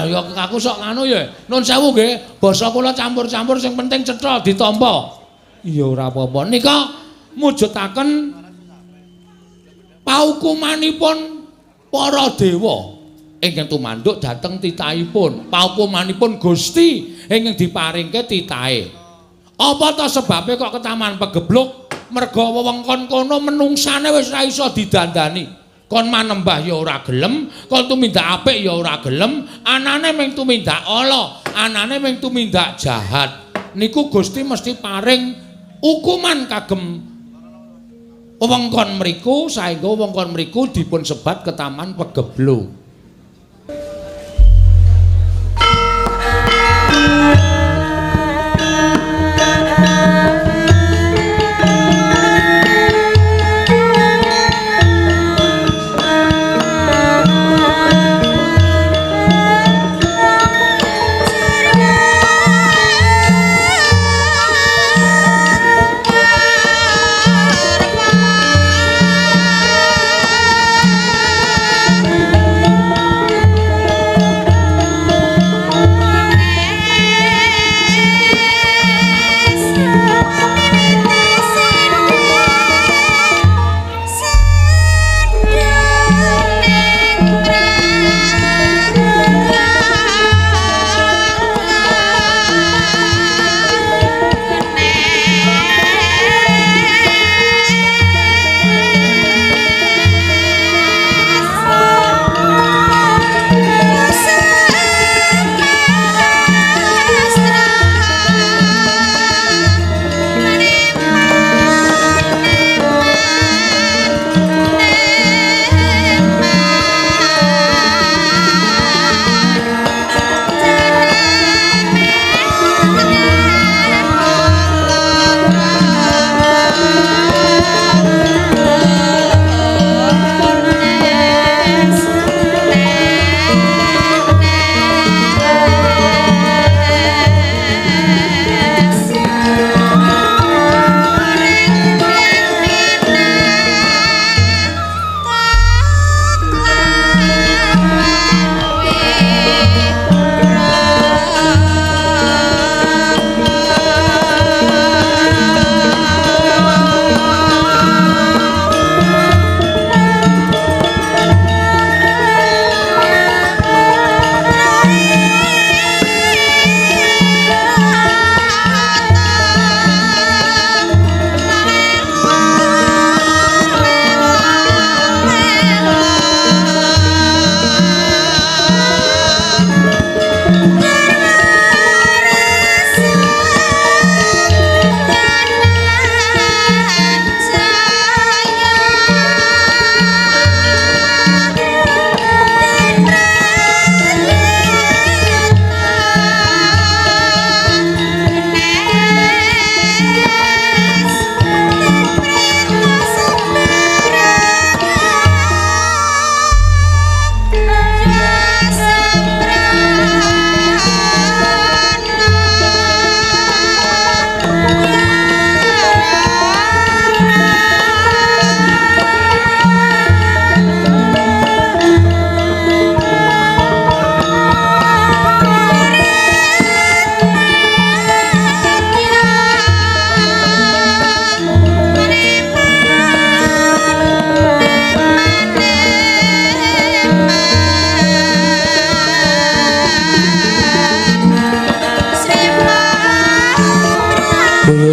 Ah ya aku sok nganu ya. Nun sewu nggih, basa kula campur-campur sing penting cetha ditampa. Iya ora apa-apa. Nika mujudaken paukumanipun para dewa ingkang tumanduk dhateng titahipun. Paukumanipun Gusti ingkang diparingke titahe. Apa ta sebabe kok ketaman pegebluk? Merga wewengkon kono menungsane wis ora iso didandani. Kon manembah ya ora gelem, kon tumindak apik ya ora gelem, anane mung tumindak ala, anane mung tumindak jahat. Niku Gusti mesti paring hukuman kagem wewengkon mriku saengga wewengkon mriku dipun sebat ketaman pegebluk.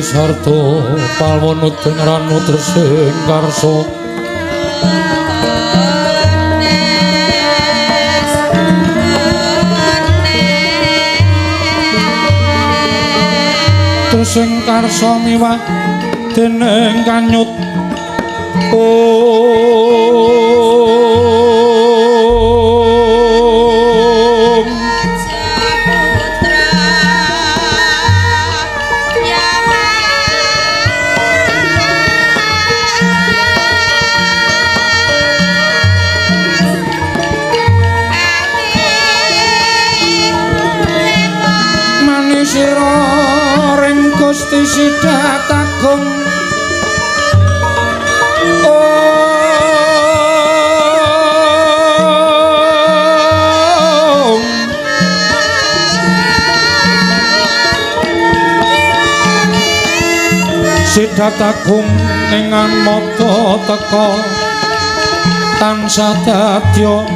Sarto palwono dengranu tresing karsa tresing karsa miwah dening kanyut Gusti Sidat Agung Om. Jagat agung ning mata teka tansah dadya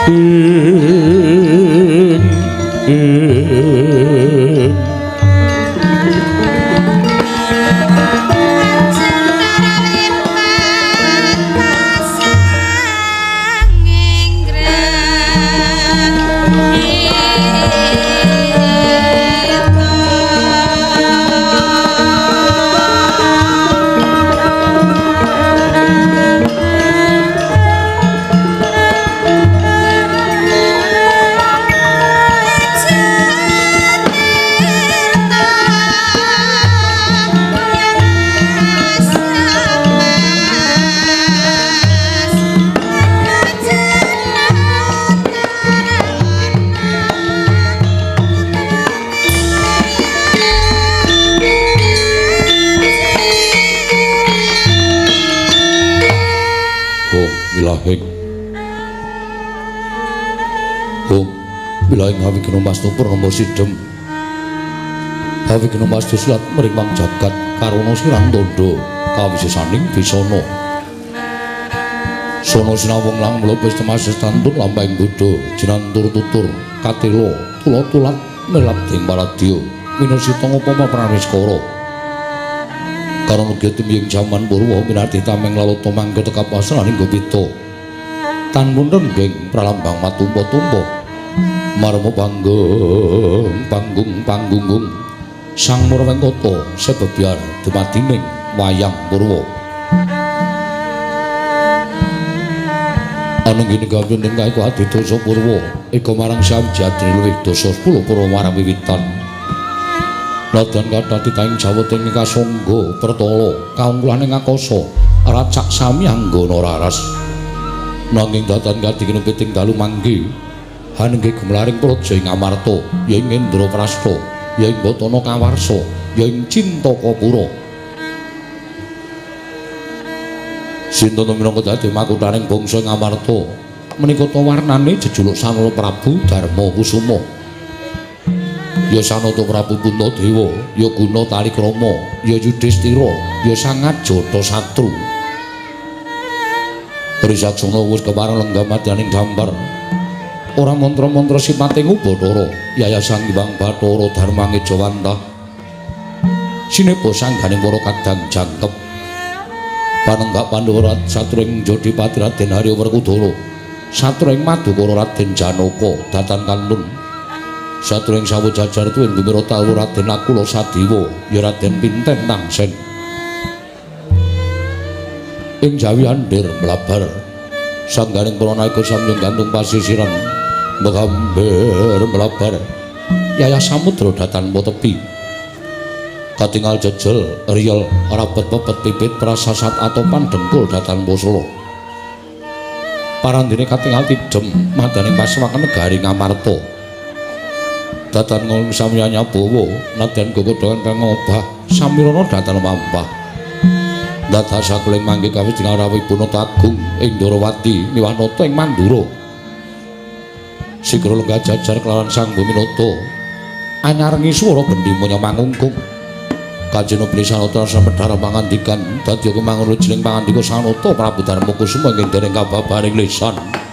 ing ing Wilahing hawigna mastu purnama sidhem hawigna mastu silat mringwang jagat karana sirang tandha kawisesaning bisana sono sinawung lang mlebes temasis tantun lampahing bodha jinantur tutur katela tula-tulat melap ding paradya minasita ngupama praniskara karana getimying jaman purwa minarti tameng lalata mangga tekapasaning gopita tanpun renggeng pralambang matumpa-tumpa marma panggung panggung panggunggung sang Murwengkata sebebyar dumadining wayang purwa anenggene gawin ing kaiku adidasa purwa eka marang sawjadri luwih dasa 10 purwa marang wiwitan ladan kathah titahing jawata ing kasangga pertala kaungkulane ngakasa racak sami anggana raras nanging datan kadikene piting dalu manggi hanengge gumlaring praja ing Amarta ya ing Indraprastha ya ing Batana Kawarsa ya ing Cintakapura Sintana minangka dadi makuthaning bangsa ing Amarta menika ta warnane jejuluk Sanata Prabu Darma Kusuma ya Sanata Prabu Puntadewa ya Guna Talikrama ya Yudhistira ya Sangajata Satru Risaksana wis kepareng lenggah madyaning dampar ora mantra-mantra sipate ngubathara Yayasan Hyang Bathara Dharma Ngejawantah sinepa sanggane para kadang jangkep panenggak Pandhawa satring Jodipati Raden Harya Werkudara satring Madukara Raden Janaka datan kantun satring sawejajar tuwin gumira tawu Raden Nakula Sadewa ya Raden Pinten Tangsen ing Jawi Andir mlabar sangganing para naga samyang gantung pasisiran megamber mlabar yayah samudra datan tepi katingal jejel riyel rabet pepet pipit prasasat atopan dengkul datan posolo parandene katingal tidem madaning paswakan negari Ngamarta datan ngolong samya nyabawa nadyan gogodhongan kang obah samirana datan mampah dados sakuling mangke kawis rawuhipun Agung ing Ndorowati miwah nata ing Mandura sigra lenggah jajar kelawan Sang Buminata anyarengi swara gendhimanya mangungkung kajena bilih Sanata samedhar pangandikan dadi kemangun jeling pangandika Sanata Prabu Darma Kusuma ing dereng kababaring lisan. Ah.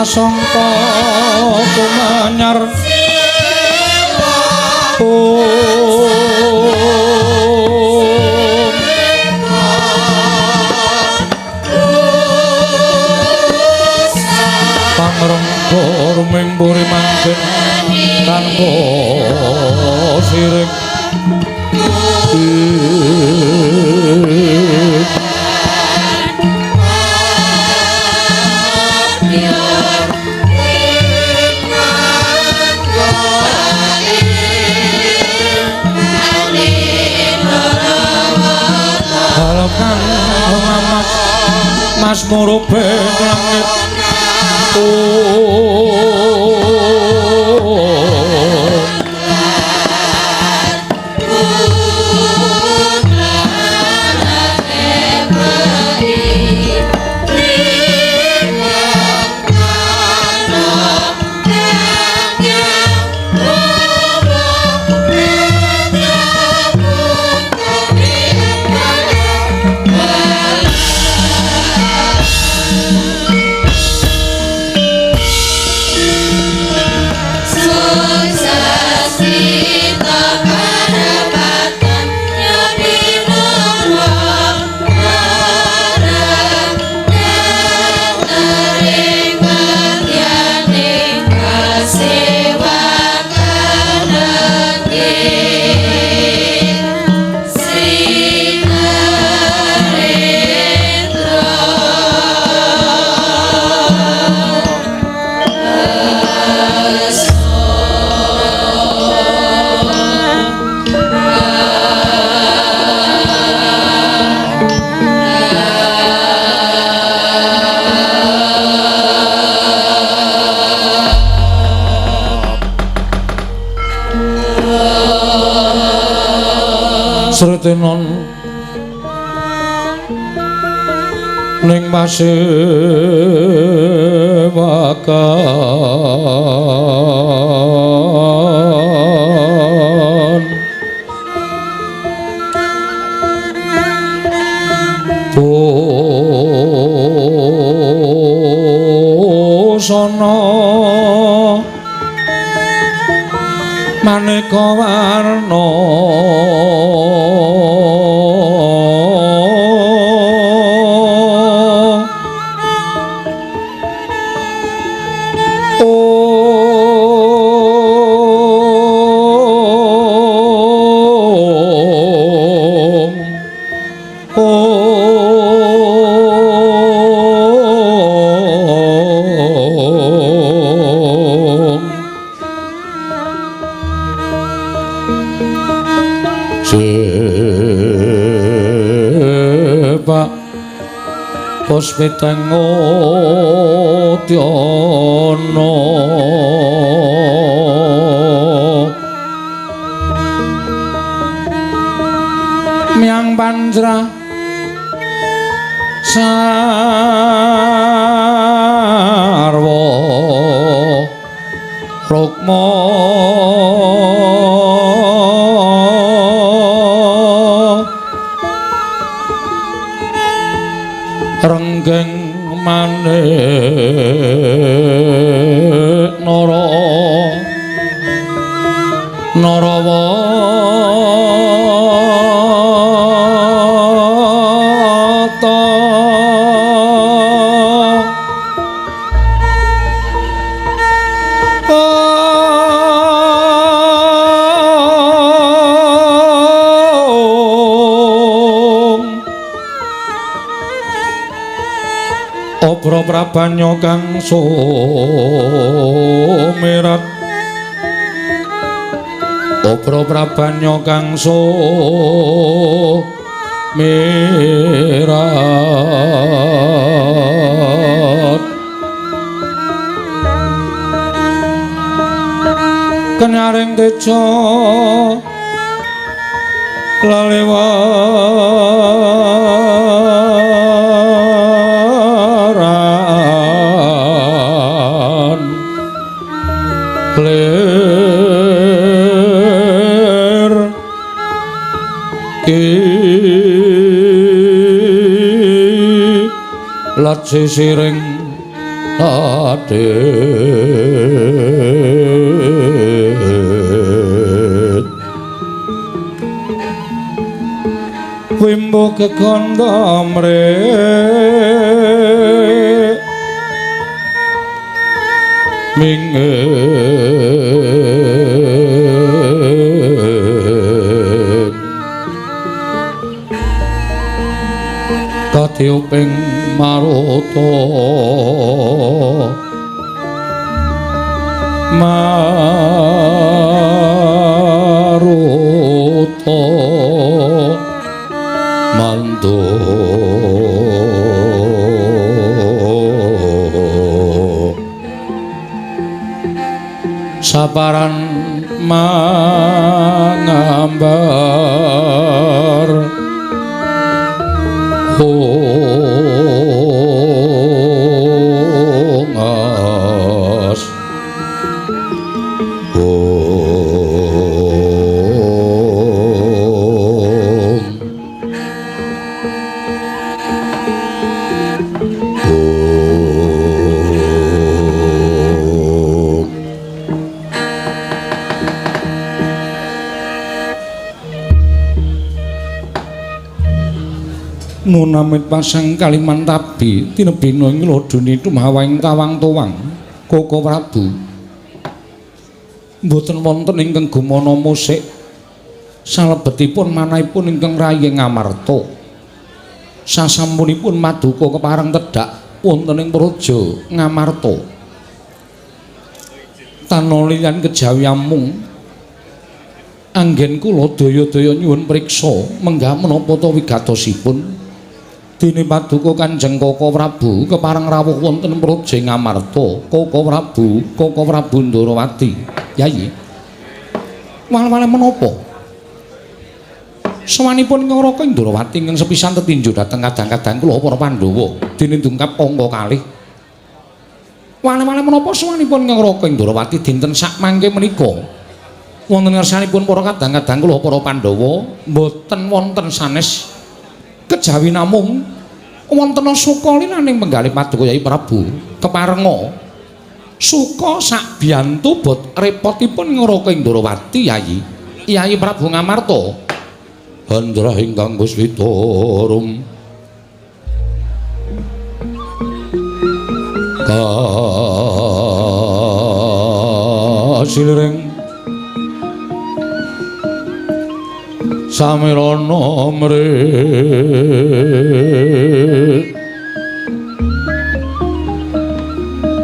Sasongko kumanyar pangrengga ruming puri manggen tanpa siring. Halakan Mas Mas murupe langit. Sretenon ning pasewakan busana maneka warna. Puspiteng udyana miang panjra sarwa rukma renggeng manik nara narawata Obra prabanya kang sumirat Obra prabanya kang sumirat Kenyaring teja lalewaran lir kilat sisiring Adit Wimbo kekondo mre minge katiuping maruta maruta mando saparan mangambar ungas Munamit pasang Kalimantabi tinebina ing lodone tumawaing tawang towang Koko Prabu mboten wonten ingkang gumana musik salebetipun manahipun ingkang rayi Ngamarta sasampunipun maduka kepareng tedhak wonten ing praja Ngamarta tanah liyan kejawi amung anggen kula daya-daya nyuwun priksa menggah menapa ta wigatosipun dene paduka Kanjeng Koko Prabu kepareng rawuh wonten praja Ngamarta. Koko Prabu, Koko Prabu Ndorowati. Yayi. Wal-wale menapa? Sowanipun Raka Ndorowati ingkang sepisan tetinju dhateng kadang-kadang kula para Pandhawa dene dungkap angka kalih. Wale-wale menapa sowanipun Raka Ndorowati dinten sakmangke menika? Wonten ngersanipun para kadang-kadang kula para Pandhawa mboten wonten sanes kejawi namung wonten suka linaning penggalih paduka Yai Prabu keparenga suka sakbiyantu bot repotipun Ngraka Ndorowati Yai Yai Prabu Ngamarta Handra ingkang Guswitarum kasiliring samirana mre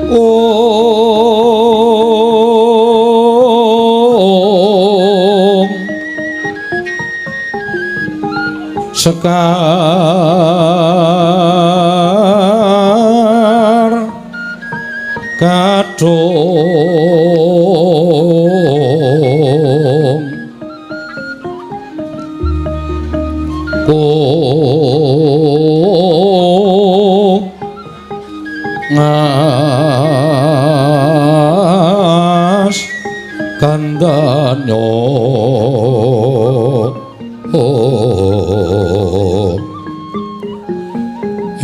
ong sekar kadung ngas kandhanyo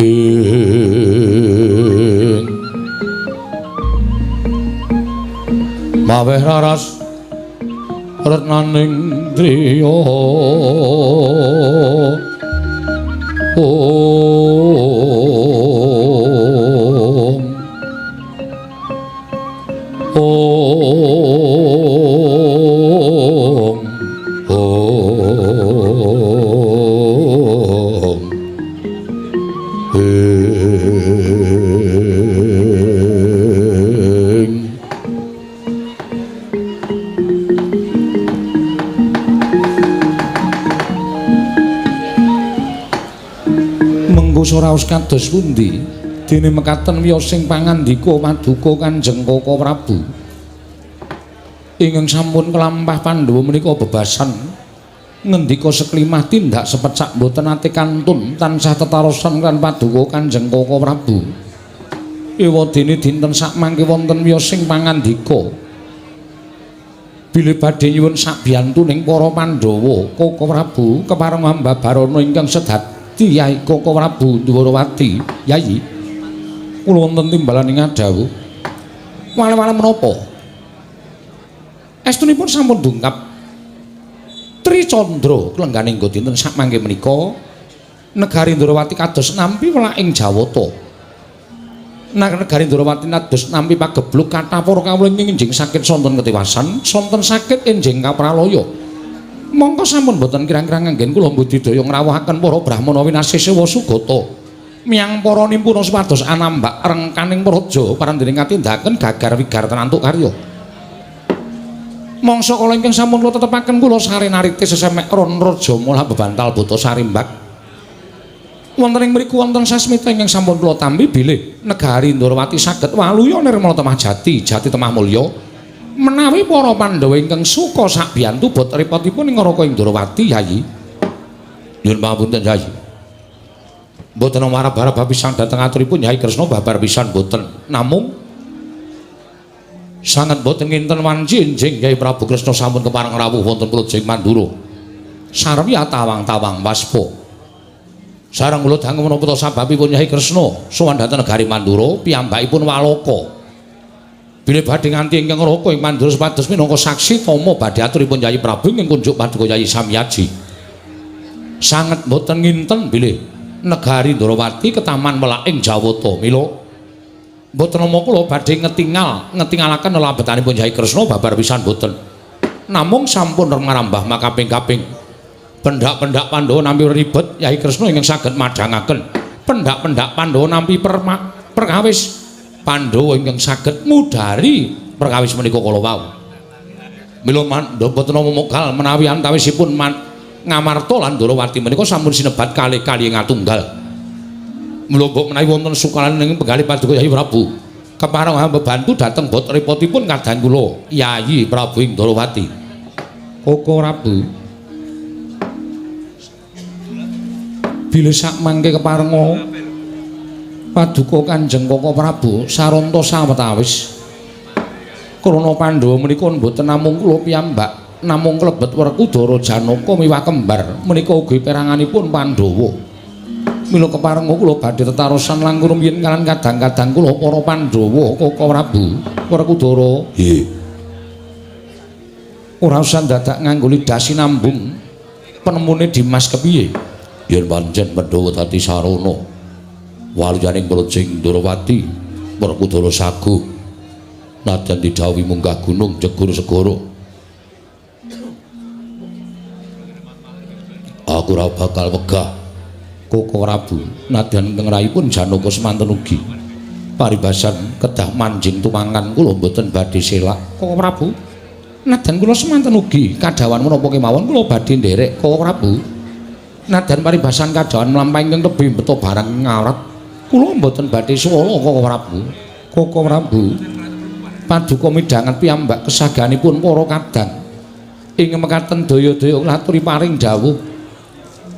ing maweh raras retnaning driya Om Om Om Ing mengko raos kados pundi dene mekaten wiyosing pangandika paduka Kanjeng Koko Prabu ingkang sampun kelampah Pandhawa menika bebasan ngendika seklimah tindak sepecak mboten ate kantun tansah tetarosan kan paduka Kanjeng Koko Prabu ewadene dinten sakmangke wonten wiyosing pangandika bilih badhe nyuwun sabiyantuning para Pandhawa Koko Prabu kepareng hamba barana ingkang sedati Yai Koko Prabu Ndorowati. Yai Kula wonten timbalan ing dawuh. Wale-wale menapa? Estunipun sampun dungkap Tricandra klengganing dinten sakmangke menika negari Ndrawati kados nampi welaking Jawata. Negari Ndrawati kados nampi pagebluk kathah para kawula ing enjing sakit sonten ketiwasan, sonten sakit enjing kapralaya. Mongko sampun boten kirang-kirang anggen kula mbudidaya ngrawuhaken para brahmana winasih sewa sugata. Miyang para nimpuna supados anambak rengkaning praja parandening katindaken gagar wigar tenantuk karya. Mangsa kala ingkang sampun kula tetepaken kula sare narite sesemek ron raja molah bebantal buta sarimbak. Wonten ing mriku wonten sasmita ingkang sampun kula tampi bilih negari Ndrawati saged waluya nirmala temah jati, jati temah mulya. Menawi para Pandhawa ingkang suka sabiyantu bot repotipun ing Neraka Ndrawati, Yayi. Nyuwun pangapunten, Yayi. Mboten marab-arab pisan dhateng aturipun Yai Kresna babar pisan mboten. Namung sanget mboten nginten wanci enjing Yai Prabu Kresna sampun kepareng rawuh wonten Plojeng Mandura. Sarwi atawang-tawang waspa. Sareng kula dangu menapa ta sababipun Yai Kresna sowan dhateng negari Mandura piyambakipun waloka. Bilih badhe nganti ingkang neraka ing Mandura supados minangka saksi tama badhe aturipun Yai Prabu ing kunjuk paduka Yai Samyaji. Sanget mboten nginten bilih negari Ndrawati ketaman welaking Jawata. Mila mboten nama kula badhe ngetingalaken lelabetanipun Yai Kresna babar pisan mboten. Namung sampun marambah makaping-kaping. Pendak-pendak Pandhawa nampi ribet Yai Kresna ingkang saged madhangaken. Pendak-pendak Pandhawa nampi perkawis Pandhawa ingkang saged ngudari perkawis menika kala wau. Mila mboten nama mokal menawi antawisipun Ngamarta lan Ndrawati menika sampun sinebat kalih-kalih ngatunggal. Mula mbok menawi wonten sukalan ing penggalih paduka Yai Prabu kepareng bebantu dhateng bot repotipun kadang kula Yayi Prabu ing Ndrawati. Koko Prabu, bilih sakmangke keparenga paduka Kanjeng Koko Prabu saranta sawetawis krana Pandhawa menika mboten namung kula piyambak, namung klebet Werkudara Janaka miwah kembar menika ugi peranganipun Pandhawa. Mila keparenga kula badhe tetarosan langkung rumiyin kaliyan kadang-kadang kula para Pandhawa Koko Prabu Werkudara. Nggih. Ora usah dadak nganggo lidah sinambung penemune Dimas kepiye? Yen pancen Pandhawa dadi sarana waluyaning Plojeng Ndrawati Werkudara saguh nadyan didhawuhi munggah gunung jegur segara. Aku ora bakal wegah Koko Prabu nadyan ingkang rayipun Janaka semanten ugi paribasan kedah manjing tumangan kula mboten badhe selak Koko Prabu. Nadyan kula semanten ugi kadhawan menapa kemawon kula badhe nderek Koko Prabu. Nadyan paribasan kadhawan mlampah ingkang tebih beto barang ngawrat kula mboten badhe swala Koko Prabu. Koko Prabu paduka midhanget piyambak kesaganipun para kadang ing mekaten daya-daya ngaturi paring dawuh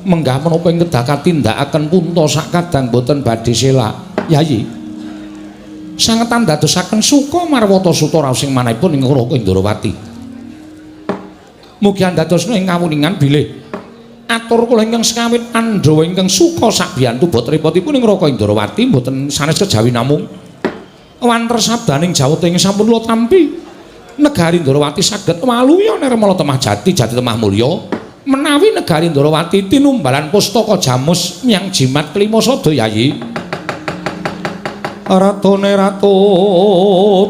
menggah menapa ing kedah katindakaken punta sak kadang boten badhe selak. Yayi sanget andadosaken suka marwata suta raos ing manahipun ing Neraka Ndrawati. Mugi andadosna ing kawuningan bilih atur kula ingkang sekawit Pandhawa ingkang suka sabiyantu bot repotipun ing Neraka Ndrawati boten sanes kejawi namung wanter sabdaning Jawata ing sampun kula tampi negari Ndrawati saged waluya nirmala temah jati jati temah mulya. Menawi negari Ndrawati tinumbalan pustaka jamus miyang jimat klima sada Yayi. Ratune Ratu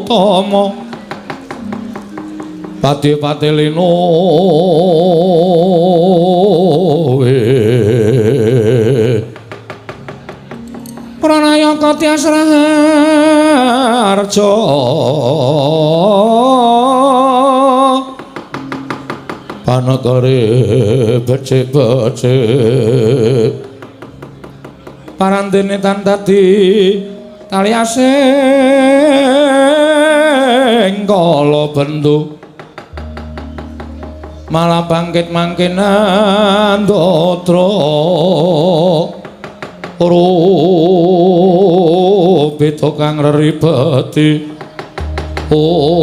Tama pati patelino Pranayaka Tyas Raharja panegare becik-becik parandene tan dadi tali asing kala bendu malah bangkit mangke nandatra rubita kang reribeti. Om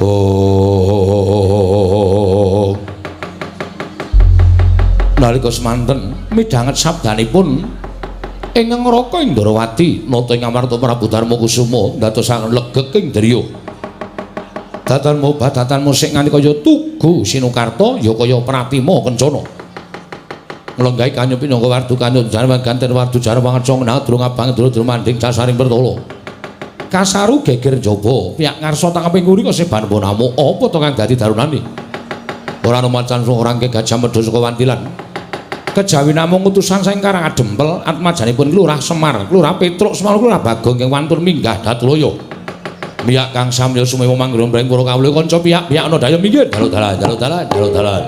Om. Nalika semanten midhanget sabdanipun ingkang Raka Indrawati nata ing amarta Prabu Darmakusuma ndadosaken legeg ing driya. Datanmu badatan musik nganti kaya tugu Sinukarta ya kaya Pratima Kencana. Nglenggahi kanyu pinangka wardu kanyu jarwan ganten wardu jarwan ngeca nadrung abang ndra manding casaring pertala. Kasaru geger jaba piyak ngarsa tangkeping nguri kaseban bonamu apa to kang dadi darunane? Ora ana macan ora ke gajah medha saka wantilan. Kejawi namung utusan saking Karang Adempel atmajanipun Lurah Semar, Lurah Petruk Semar, Lurah Bagong ing wantun minggah Datulaya. Miyak kang samya sumewa manggrombreng para kawula kanca piyak-piyak ana daya minggir dalu dalan dalu dalan dalu dalan.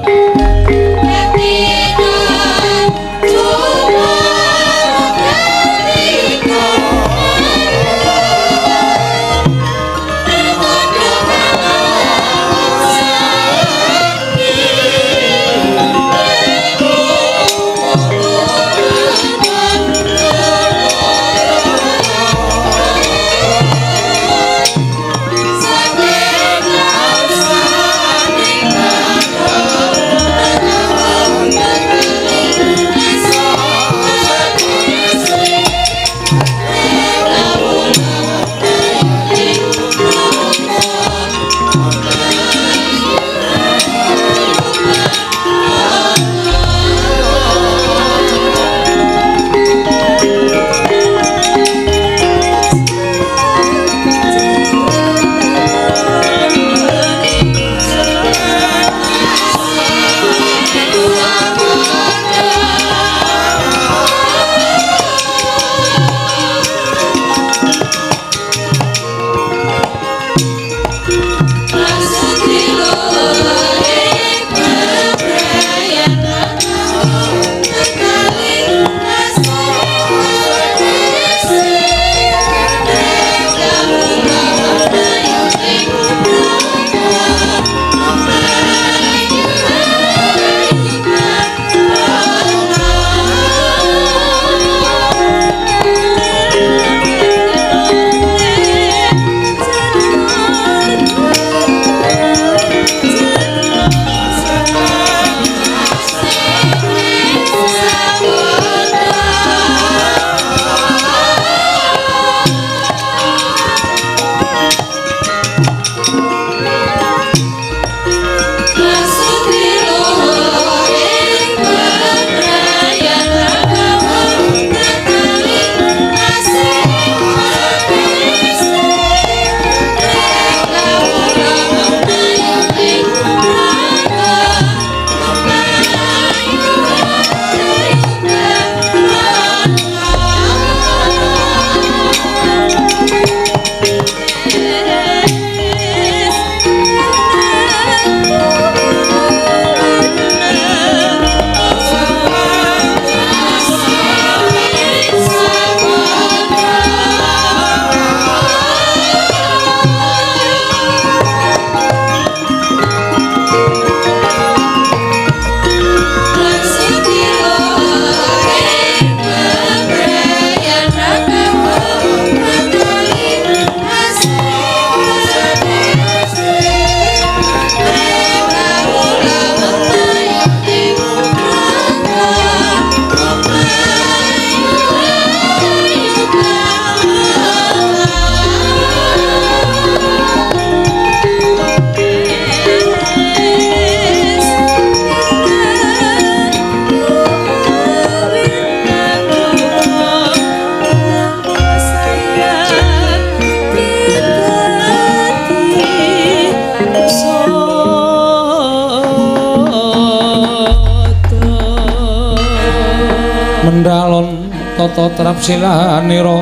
Mendalon tata trapsilanira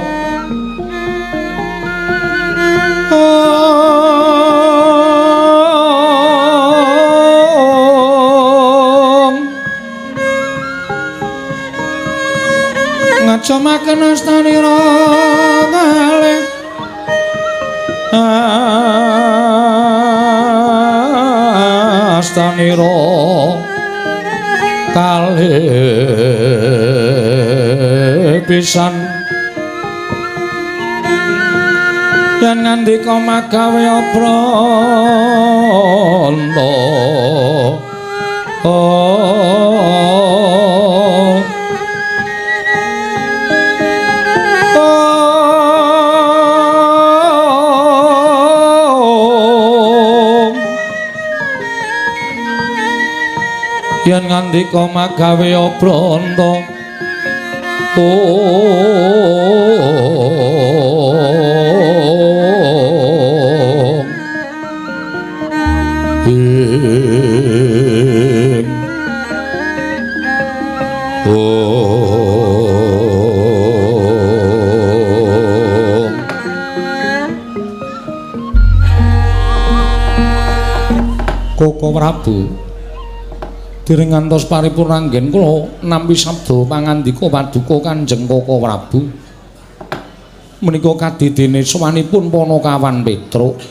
ngajomaken astanira kalih astanira kalih pisan yen ngandika magawe abranta. Yen ngandika magawe obranta ing Koko Prabu dereng ngantos paripurna anggen kula nampi sabda pangandika paduka Kanjeng Koko Prabu. Menika kadidene sowanipun Panakawan Petruk.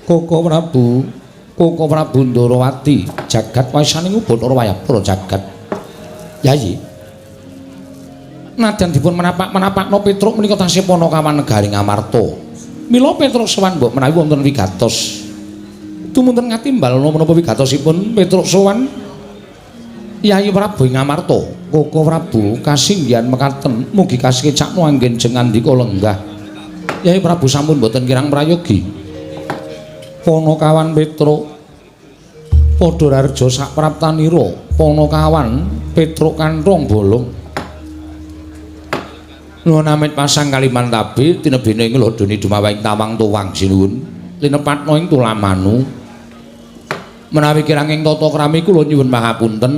Koko Prabu, Koko Prabu Ndarawati, jagat wasaning Bathara Wayabra jagat. Yayi. Nadyan dipun menapak-menapakno Petruk menika tasih Panakawan negari Ngamarta. Mila Petruk sowan mbok menawi wonten wigatos. Tumunten ngatimbal menapa wigatosipun Petruk sowan Yayi Prabu ing Ngamarta. Koko Prabu kasinggihan mekaten mugi kasekecakno anggen jeng ngandika lenggah. Yayi Prabu sampun boten kirang prayogi. Panakawan Petruk padha rarja sapraptanira. Panakawan Petruk kanthong bolong. Nuwun amit pasang Kalimantabe tinebene ing lodone dumawahing tawang tuwang sinuwun linepatna ing tulamanu. Menawi kirang ing tata krami kula nyuwun pangapunten.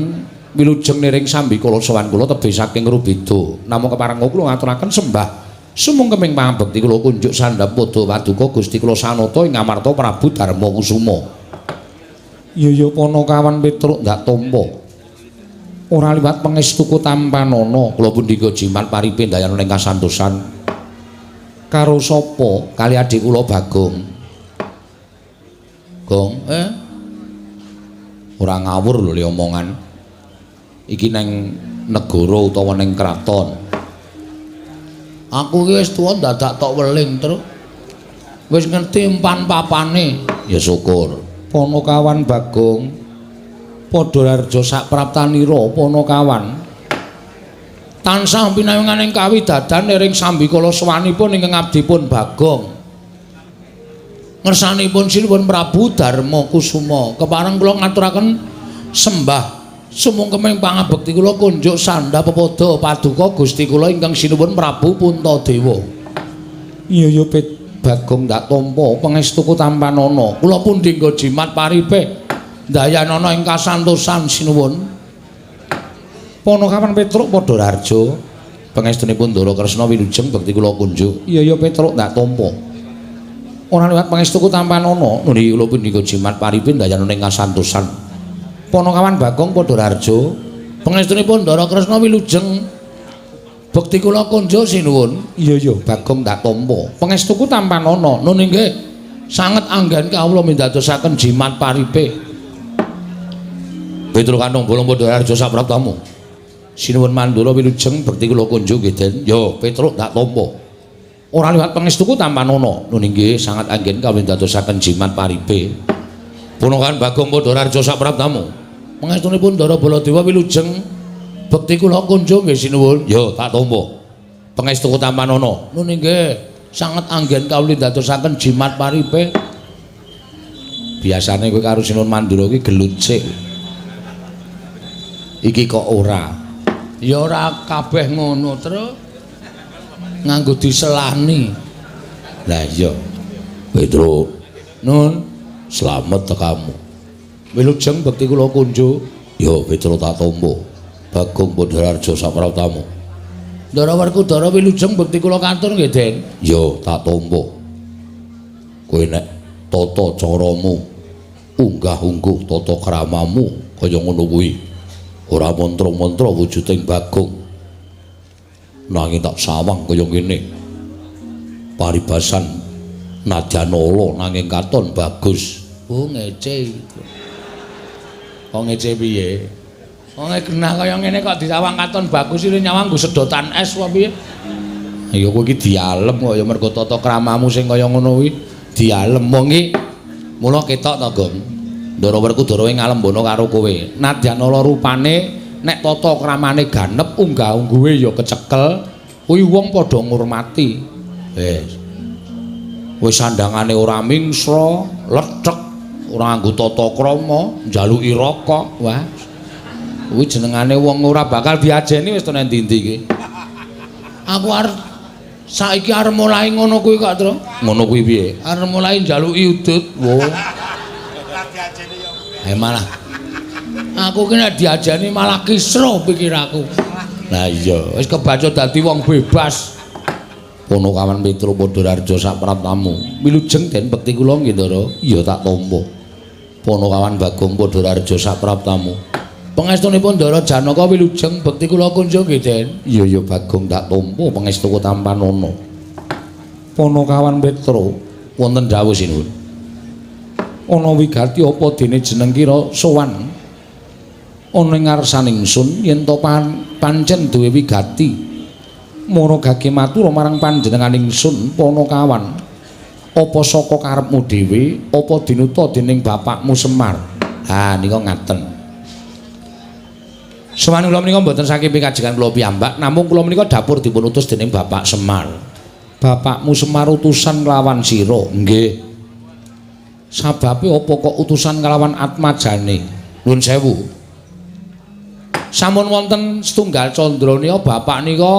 Wilujeng niring sambikala sowan kula tebih saking rubeda. Namung kepareng kula ngaturaken sembah sumungkeming pangabekti kula kunjuk sandhap padha paduka Gusti kula sanata ing Ngamarta Prabu Darma Kusuma. Ya ya Panakawan Petruk ndak tampa. Ora liwat pangestuku tampanana kula pundhika jimat paripe ndayana ing kasantosan. Karo sapa? Kali adik kula Bagong. Gong, Ora ngawur lho le omongan. Iki neng negara utawa neng kraton. Aku iki wis tuwa dadak tok weling, Truk. Wis ngerti empan papane. Ya syukur. Panakawan Bagong padha rarja sapraptanira Panakawan. Tansah pinangan ing kawidadan ring sambikala sowanipun ingkang abdipun Bagong. Ngersanipun Sinuwun Prabu Darma Kusuma. Kepareng kula ngaturaken sembah sumungkeming pangabekti kula kunjuk sandha pepadha paduka Gusti kula ingkang sinuwun Prabu Puntadewa. Iya ya Bagong ndak tampa pangestuku tampanana. Kula pundhingga jimat paripe ndayanana ing kasantosan sinuwun. Panakawan Petruk padha rarja pangestunipun Ndara Kresna wilujeng bekti kula kunjuk. Iya ya Petruk ndak tampa. Ora liwat pangestuku tampanana nuli kula pundhingga jimat paripe ndayanana ing kasantosan. Panakawan Bagong padha rarja pangestunipun Ndara Kresna wilujeng bekti kula kunjuk sinuwun. Iya ya Bagong ndak tampa pangestuku tampanana. Nun inggih sanget anggen kawula mindadosaken jimat paripe. Petruk kanthong bolong padha rarja sapraptamu. Sinuwun Mandura wilujeng bekti kula kunjuk nggih Den. Ya Petruk ndak tampa ora liwat pangestuku tampanana. Nun inggih sanget anggen kawula mindadosaken jimat paripe. Panakawan Bagong padha rarja sapraptamu. Pangestunipun Ndara Baladewa wilujeng bekti kula kunjuk nggih sinuwun. Ya tak tampa. Pangestuku tampanana. Nun inggih sanget anggen kawula ndadosaken jimat paripe. Biasane kowe karo Sinuwun Mandura iki gelut sik. Iki kok ora. Ya ora kabeh ngono, Truk. Nganggo diselani. Lah iya. Petruk, nun slamet tekamu. Wilujeng bekti kula kunjuk. Ya Petruk tak tampa. Bagong padha rarja sapraptamu. Ndara Werkudara wilujeng bekti kula katur nggih, Den. Ya tak tampa. Kowe nek tata caramu unggah-ungguh tata kramamu kaya ngono kuwi ora mantra-mantra wujuding Bagong. Nanging tak sawang kaya ngene. Paribasan nadyan ala nanging katon bagus. Oh ngece. Kok ngece piye? Wong genah kaya ngene kok disawang katon bagus iki nyawang nggo sedotan es apa piye? Ya kowe iki dialem kok ya mergo tata kramamu sing kaya ngono kuwi dialem wong iki. Mula ketok to, Gong. Ndara Werkudara ngalembana karo kowe. Nadyan ala rupane nek tata kramane ganep unggah-ungguhe ya kecekel, kuwi wong padha ngurmati. Wis. Wis sandangane ora mingsra, lethek, ora nganggo tata krama, njaluki rokok. Wah. Kuwi jenengane wong ora bakal diajeni wis to nang ndi-ndi iki. Aku arep saiki arep mulai ngono kuwi kok, Tru. Ngono kuwi piye? Arep mulai njaluki udut. Wo. Ora diajeni ya. Eh malah aku ki nek diajeni malah kisruh pikiraku. Lah iya, wis kebaca dadi wong bebas. Ponokawan Petro Padhararja sapraptamu. Wilujeng den bekti kula nggih, Ndara. Iya tak tampa. Ponokawan Bagong Padhararja sapraptamu. Pangestunipun Ndara Janaka wilujeng bekti kula kunjung nggih, Den. Iya ya Bagong tak tampa pangestuku tampanana. Ponokawan Petro wonten dawuh sinuwun. Ana wigati apa dene jeneng kira sowan ana ing ngarsaning ingsun yen to pancen duwe wigati. Mara gage matur marang panjenengan ingsun Ponokawan. Apa saka karepmu dhewe apa dinuta dening bapakmu Semar? Ha nika ngaten. Sowan kula menika mboten saking pikajengan kula piyambak, namung kula menika dapur dipun utus dening Bapak Semar. Bapakmu Semar utusan nglawan sira? Nggih. Sababe apa kok utusan nglawan atmajane? Nuwun sewu. Sampun wonten setunggal candra nika bapak nika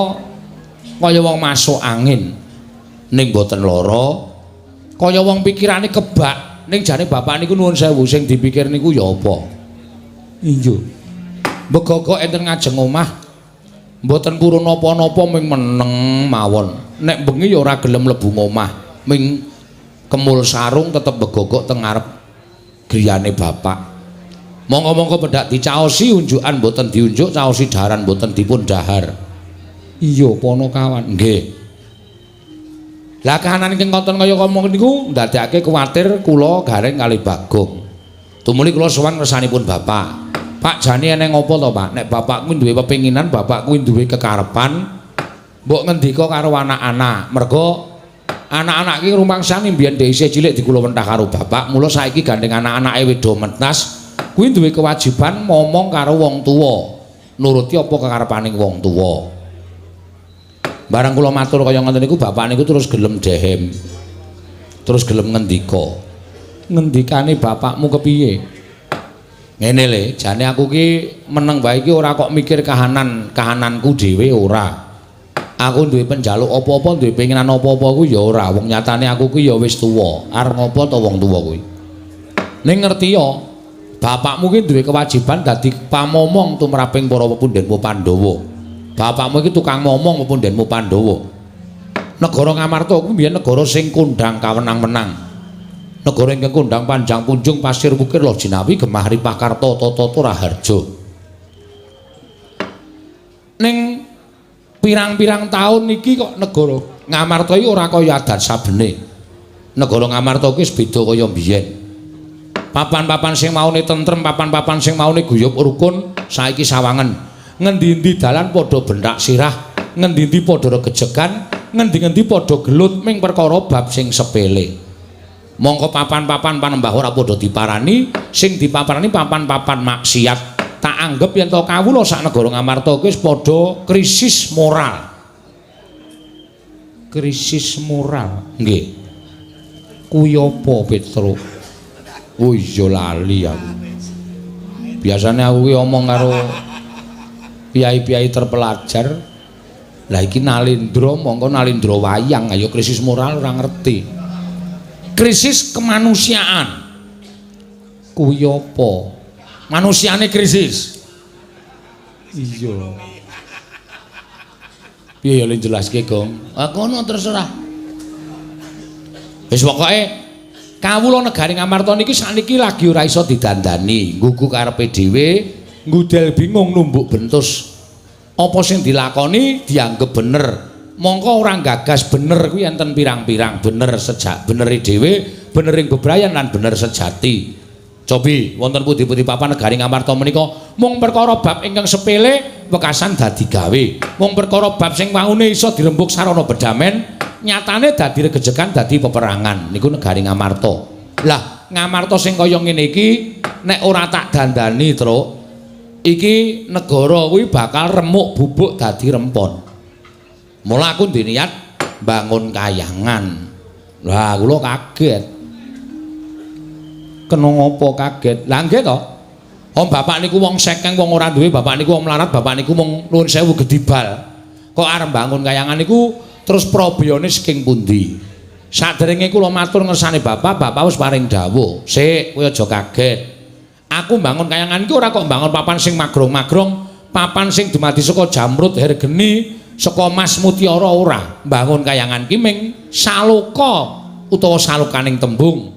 kaya wong masuk angin ning mboten lara, kaya wong pikirane kebak ning jane bapak niku nuwun sewu sing dipikir niku ya apa? Iya. Begogok enten ngajeng omah mboten purun napa-napa ming meneng mawon. Nek bengi ya ora gelem mlebu omah, ming kemul sarung tetep begogok teng ngarep griyane bapak. Monggo-monggo pendak dicaosi unjukan mboten diunjuk, caosi daharan mboten dipun dahar. Iya Ponokawan. Nggih. Lah kahanan ingkang konten kaya ngomong niku ndadekake kuwatir kula gareng kalih Bagong. Tumuli kula sowan ngersanipun bapak. Pak jane eneng apa to, Pak? Nek bapak kuwi duwe pepinginan, bapak kuwi duwe kekarepan, mbok ngendika karo anak-anak. Mergo anak-anak iki rumangsane mbiyen dhek isih cilik dikula wentah karo bapak, mula saiki gandeng anak-anake wedo mentas, kuwi duwe kewajiban ngomong karo wong tuwa. Nuruti apa kekarepaning wong tuwa. Barang kula matur kaya ngoten niku bapak niku terus gelem dehem. Terus gelem ngendika. Ngendikane bapakmu kepiye? Ngene le, jane aku ki meneng wae iki ora kok mikir kahananku dhewe ora. Aku duwe penjaluk apa-apa, duwe penginan apa-apa kuwi ya ora. Wong nyatane aku ki ya wis tuwa. Arep ngopo to wong tuwa kuwi? Ning ngerti ya, bapakmu ki duwe kewajiban dadi pamomong tumraping para pepundhenmu Pandhawa. Bapakmu iki tukang momong pepundhenmu Pandhawa. Negara Ngamarta kuwi mbiyen negara sing kondhang kawenang-wenang. Negara ingkang kondhang panjang punjung pasir wukir loh jinawi gemah ripah karta tata raharja. Ning pirang-pirang taun iki kok negara Ngamarta iki ora kaya adat sabene. Negara Ngamarta iki wis beda kaya mbiyen. Papan-papan sing maune tentrem, papan-papan sing maune guyub rukun saiki sawangen. Ngendi-endi dalan padha benthak sirah, ngendi-endi padha regejegan, ngendi-endi padha gelut ming perkara bab sing sepele. Mongko papan-papan panembah ora padha diparani, sing dipaparani papan-papan maksiat. Tak anggep yen to kawula sak negara Ngamarta kuwi wis padha krisis moral. Krisis moral. Nggih. Kuwi apa, Petro? Oh iya lali aku. Biasane aku ki omong karo piyai-piyai terpelajar. Lah iki Nalindra mongko Nalindra wayang, ayo krisis moral ora ngerti. Krisis kemanusiaan. Kuwi apa? Manusiane krisis. Iya. Piye ya le jelaske, Gong? Ah kono terserah. Wis pokoke kawula negari Ngamarta niki sakniki lagi ora iso didandani, nggugu karepe dhewe, ngudel bingung numbuk bentus. Apa sing dilakoni dianggep bener. Mongko ora gagas bener kuwi enten pirang-pirang, bener sejak benere dhewe, benering bebrayan lan bener sejati. Cobi wonten pundi-pundi papan negari Ngamarta menika mung perkara bab ingkang sepele wekasan dadi gawe. Mung perkara bab sing waune iso dirembug sarana bedamen, nyatane dadi regejegan dadi peperangan. Niku negari Ngamarta. Lah, Ngamarta sing kaya ngene iki nek ora tak dandani, Truk, iki negara kuwi bakal remuk bubuk dadi rempon. Mula aku duwe niat bangun kayangan. Lah, kula kaget. Kena ngopo kaget? Lah nggih to. Om bapak niku wong sekeng, wong ora duwe, bapak niku wong melarat, bapak niku mung nuwun sewu gedibal. Kok arep bangun kayangan niku terus probiyone saking pundi? Saderenge kula matur ngersane bapak, bapak wis paring dawuh. Sik, kowe aja kaget. Aku bangun kayangan iki ora kok bangun papan sing magrong-magrong, papan sing dumadi saka jamrut hergeni, saka mas mutiara ora. Bangun kayangan ki ming saloka utawa salokaning tembung.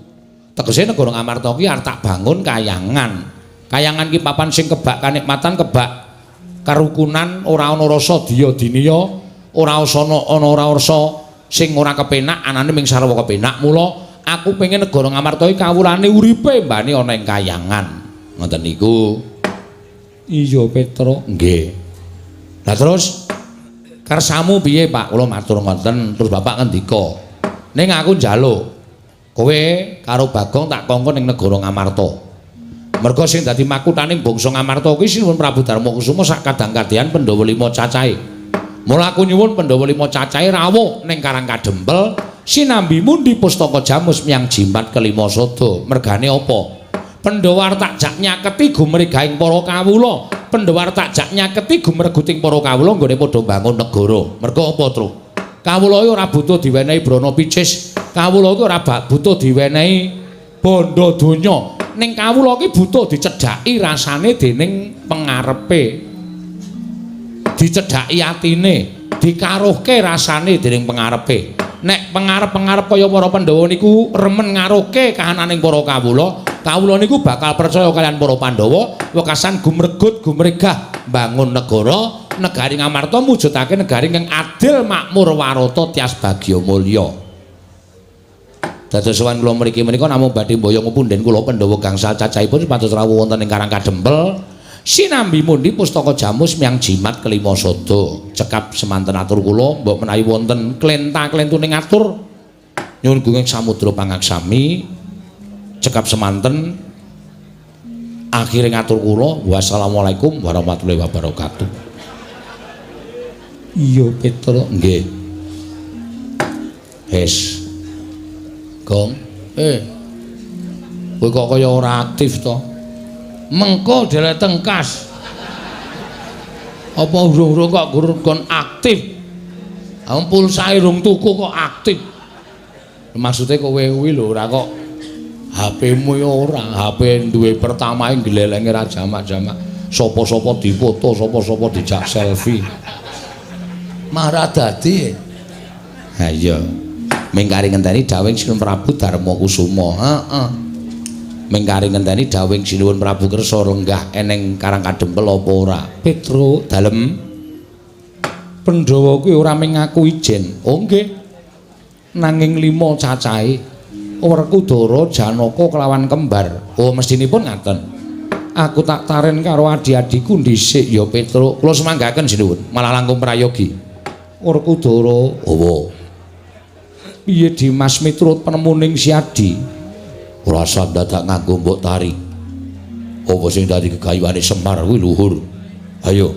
Tegese negara Ngamarta ki arep tak bangun kayangan. Kayangan ki papan sing kebak kanikmatan, kebak karukunan, ora ana rasa diya diniya, ora ana ora rasa sing ora kepenak, anane ming sarwa kepenak. Mula aku pengen negara Ngamarta iki kawulane uripe mbane ana ing kayangan. Ngoten niku. Iya, Petro. Nggih. Lah terus kersamu piye, Pak? Kula matur ngoten, terus bapak ngendika, "Ning aku njaluk kowe karo Bagong tak kongkon ning negara Ngamarta." Merga sing dadi makuthaning bangsa Ngamarta kuwi Sinuwun Prabu Darma Kusuma sak kadang-kadhean Pandhawa lima cacahe. Mula aku nyuwun Pandhawa lima cacahe rawuh ning Karang Kadempel sinambi mundi pustaka jamus miyang jimat kelima sada. Mergane apa? Pandhawa arep tak jak nyaketi gumregahing para kawula. Pandhawa arep tak jak nyaketi gumreguting para kawula nggone padha bangun negara. Merga apa, Tru? Kawula iki ora butuh diwenehi brana picis. Kawula iki ora butuh diwenehi bondo donya. Ning kawula iki butuh dicedhaki rasane dening pengarepe. Dicedhaki atine, dikaruhke rasane dening pengarepe. Nek pengarep-pengarep kaya para Pandhawa niku remen ngaruhke kahananing para kawula, kawula niku bakal percaya kaliyan para Pandhawa, wekasan gumregut gumregah mbangun negara, negari Ngamarta mujudake negari ingkang adil makmur warata tias bagya mulya. Dados sowan kula mriki menika namung badhe mboyong punden kula Pandhawa gangsal cacahipun supados rawuh wonten ing Karang Kadempel sinambi mundi pustaka jamus miyang jimat kelima sada. Cekap semanten atur kula, mbok menawi wonten klenta-klentuning atur nyuwun gunging samudra pangaksami. Cekap semanten akhire ngatur kula, wassalamualaikum warahmatullahi wabarakatuh. Iya, Petro. Nggih. Wis. Gong. Kowe kok kaya ora aktif to? Mengko dhewe tengkas. Apa urung-urung kok kon aktif? Wong pulsae rung tuku kok aktif. Maksude kowe kuwi lho ora kok HP-mu ya ora, HP duwe pertama glelenge ra jamak-jamak. Sapa-sapa difoto, sapa-sapa dijak selfie. Marah dadi. Ha iya. Ming kari ngenteni dawuhing Sinuwun Prabu Darma Kusuma. Heeh. Ming kari ngenteni dawuhing Sinuwun Prabu kersa lenggah eneng Karang Kadempel apa ora? Petro dalem Pandhawa kuwi ora ming ngaku ijen. Oh nggih. Nanging lima cacahe Werkudara, Janaka kelawan kembar. Oh mestinipun ngaten. Aku tak taren karo adi-adiku dhisik ya Petro. Kula semanggaken Sinuwun, malah langkung prayogi. Werkudara, owo. Piye Dimas miturut penemuning si Adi? Ora usah dadak nganggo mbok tari. Apa sing dadi gegayuhane Semar kuwi luhur. Ayo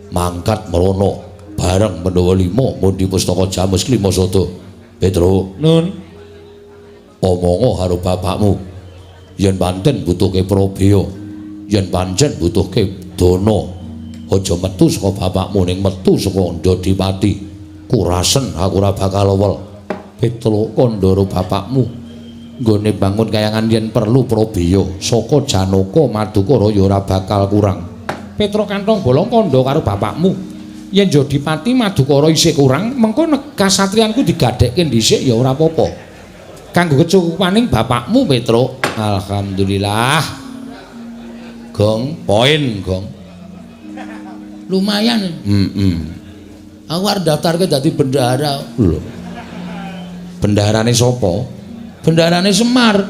mangkat mrono bareng Pandhawa lima mundi pustaka jamus klima sada. Petro, Nun. Omongo karo bapakmu. Yen pancen butuhke probaya, yen pancen butuhke dana, aja metu saka bapakmu ning metu saka Ndodipati. Kurasen aku ora bakal lewel. Petro kandhara bapakmu nggone bangun kayangan yen perlu probaya saka Janaka Madukara ya ora bakal kurang. Petro kantong bolong kandha karo bapakmu. Yen Jodipati Madukara isih kurang, mengko kasatriyanku digadhekke dhisik ya ora apa-apa. Kanggo kecukupaning bapakmu Petro. Alhamdulillah. Gong, poin gong. Lumayan. Heeh. Aku arep daftarke dadi bendahara. Lho. Bendaharane sapa? Bendaharane Semar.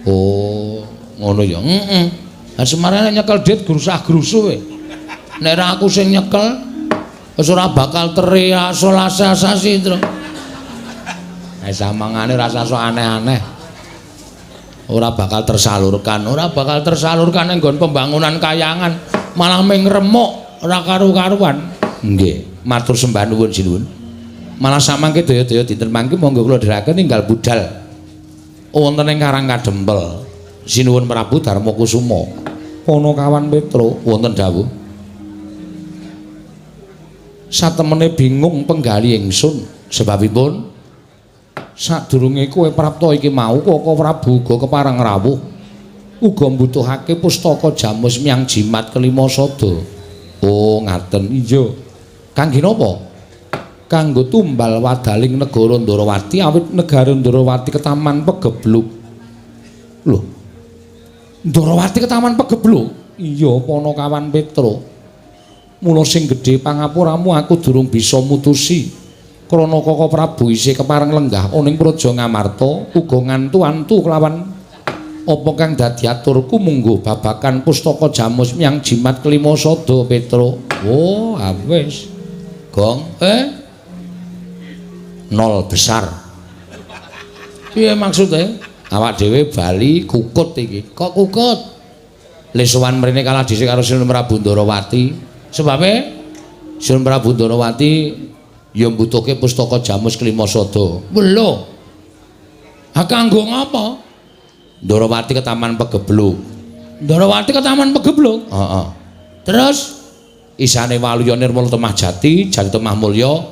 Oh, ngono ya. Heeh. Lah Semar nek nyekel dit grusah-grusuh kowe. Nek ora aku sing nyekel wis ora bakal terrealisasi, Tru. Eh samangane ora sok aneh-aneh. Ora bakal tersalurkan, ora bakal tersalurkan ning nggon pembangunan kayangan, malah ming remuk ora karu-karuan. Nggih, matur sembah nuwun sinuwun. Malah samangke daya-daya dinten mangke monggo kula dherekaken ninggal budal wonten ing Karang Kadempel. Sinuwun Prabu Darma Kusuma. Ponokawan Petro wonten dawuh. Satemene bingung penggali ingsun sebabipun sadurunge kowe prapta iki mau Koko Prabu uga kepareng rawuh uga mbutuhake pustaka jamus miang jimat kelima sada. Oh ngaten. Iya. Kangge napa? Kanggo tumbal wadaling negara Ndarawati awit negara Ndarawati ketaman pegebluk. Lho. Ndarawati ketaman pegebluk? Iya, Ponokawan Petro. Mula sing gedhe pangapuramu aku durung bisa mutusi. Krana Koko Prabu isih kepareng lenggah ana ing Praja Ngamarta uga ngantu-antu kelawan apa kang dadi aturku mungguh babakan pustaka jamus miang jimat kelima sada Petro. Oh, wis. Gong, nol besar. Piye maksude? Awak dhewe bali kukut iki. Kok kukut? Le sowan mrene kalah dhisik karo Sinuwun Prabu Ndarawati. Sebabe Sinuwun Prabu Ndarawati ya mbutuhke pustaka jamus kelima sada. Lho. Ha kanggo ngapa? Ndarawati ketaman pegebluk. Ndarawati ketaman pegebluk? Heeh. Terus isane Waluya Nirmala Temah Jati, Jati Temah Mulya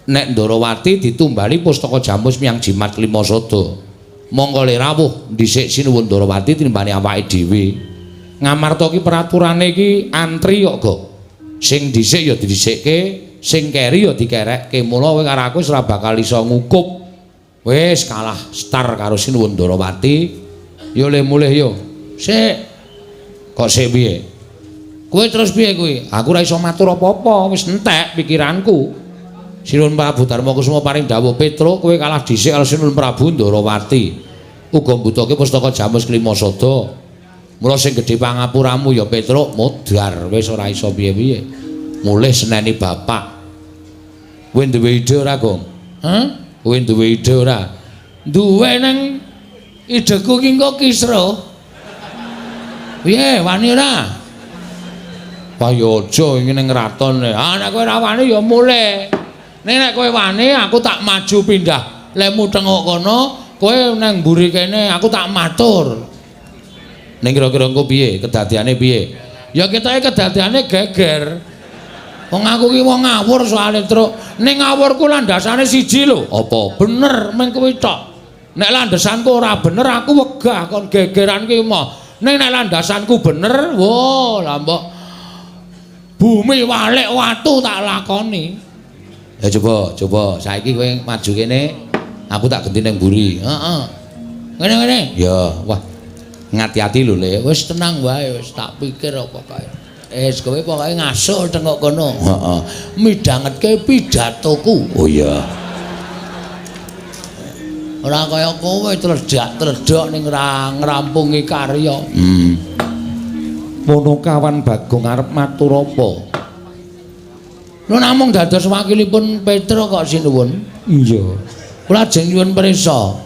nek Ndarawati ditumbali pustaka jamus miang jimat kelima sada. Mongko le rawuh dhisik Sinuwun Ndarawati tinimbane awake dhewe. Ngamarta ki peraturane iki antri kok, Gok. Sing dhisik ya didhisikke, sing keri ya dikerekke. Mula kowe karo aku wis ora bakal iso ngukup. Wis kalah star karo Sinuwun Ndarawati. Yo le mulih yo. Sik. Kok sik piye? Kowe terus piye kuwi? Aku ora iso matur apa-apa, wis entek pikiranku. Sinuwun Prabu Darma Kusuma paring dawuh Petro, kowe kalah dhisik karo Sinuwun Prabu Ndarawati. Uga mbutuhke pustaka jamus kelima sada. Mula sing gedhe pangapuramu ya Petro, modar wis ora iso piye-piye. Mulih seneni bapak. Kowe duwe ide ora, Gong? Hah? Kowe duwe ide ora? Duwe nang ideku ki engko kisruh. Piye, wani ora? Wah ya aja iki ning kraton. Ah nek kowe ora wani ya mulih. Ning nek kowe wani aku tak maju pindah. Lemu tengok kono, kowe nang mburi kene aku tak matur. Ning kira-kira engko piye? Kedadiane piye? Ya ketoke kedadiane geger. Wong aku ki wong ngawur soalé, Truk. Ning ngawurku landasane siji lho. Apa? Bener mung kuwi tok. Nek landasanku ora bener aku wegah kon gegeran ki moh. Ning nek landasanku bener, wo lah mbok bumi walik watu tak lakoni. Ya coba, coba saiki kowe maju kene, aku tak genti ning mburi. Heeh. Ngene-ngene. Ya, wah. Ngati-ati lho, Le. Wis tenang wae, wis tak pikir apa kae. Wis kowe pokoke ngasuh tengok kono. Heeh. Midhangetke pidatoku. Oh iya. Ora kaya kowe tledhak-tledhok ning ngrampungi karya. Ponokawan Bagong arep matur apa? Lho namung dados wakilipun Petro kok sinuwun. Iya. Kula ajeng nyuwun prisa.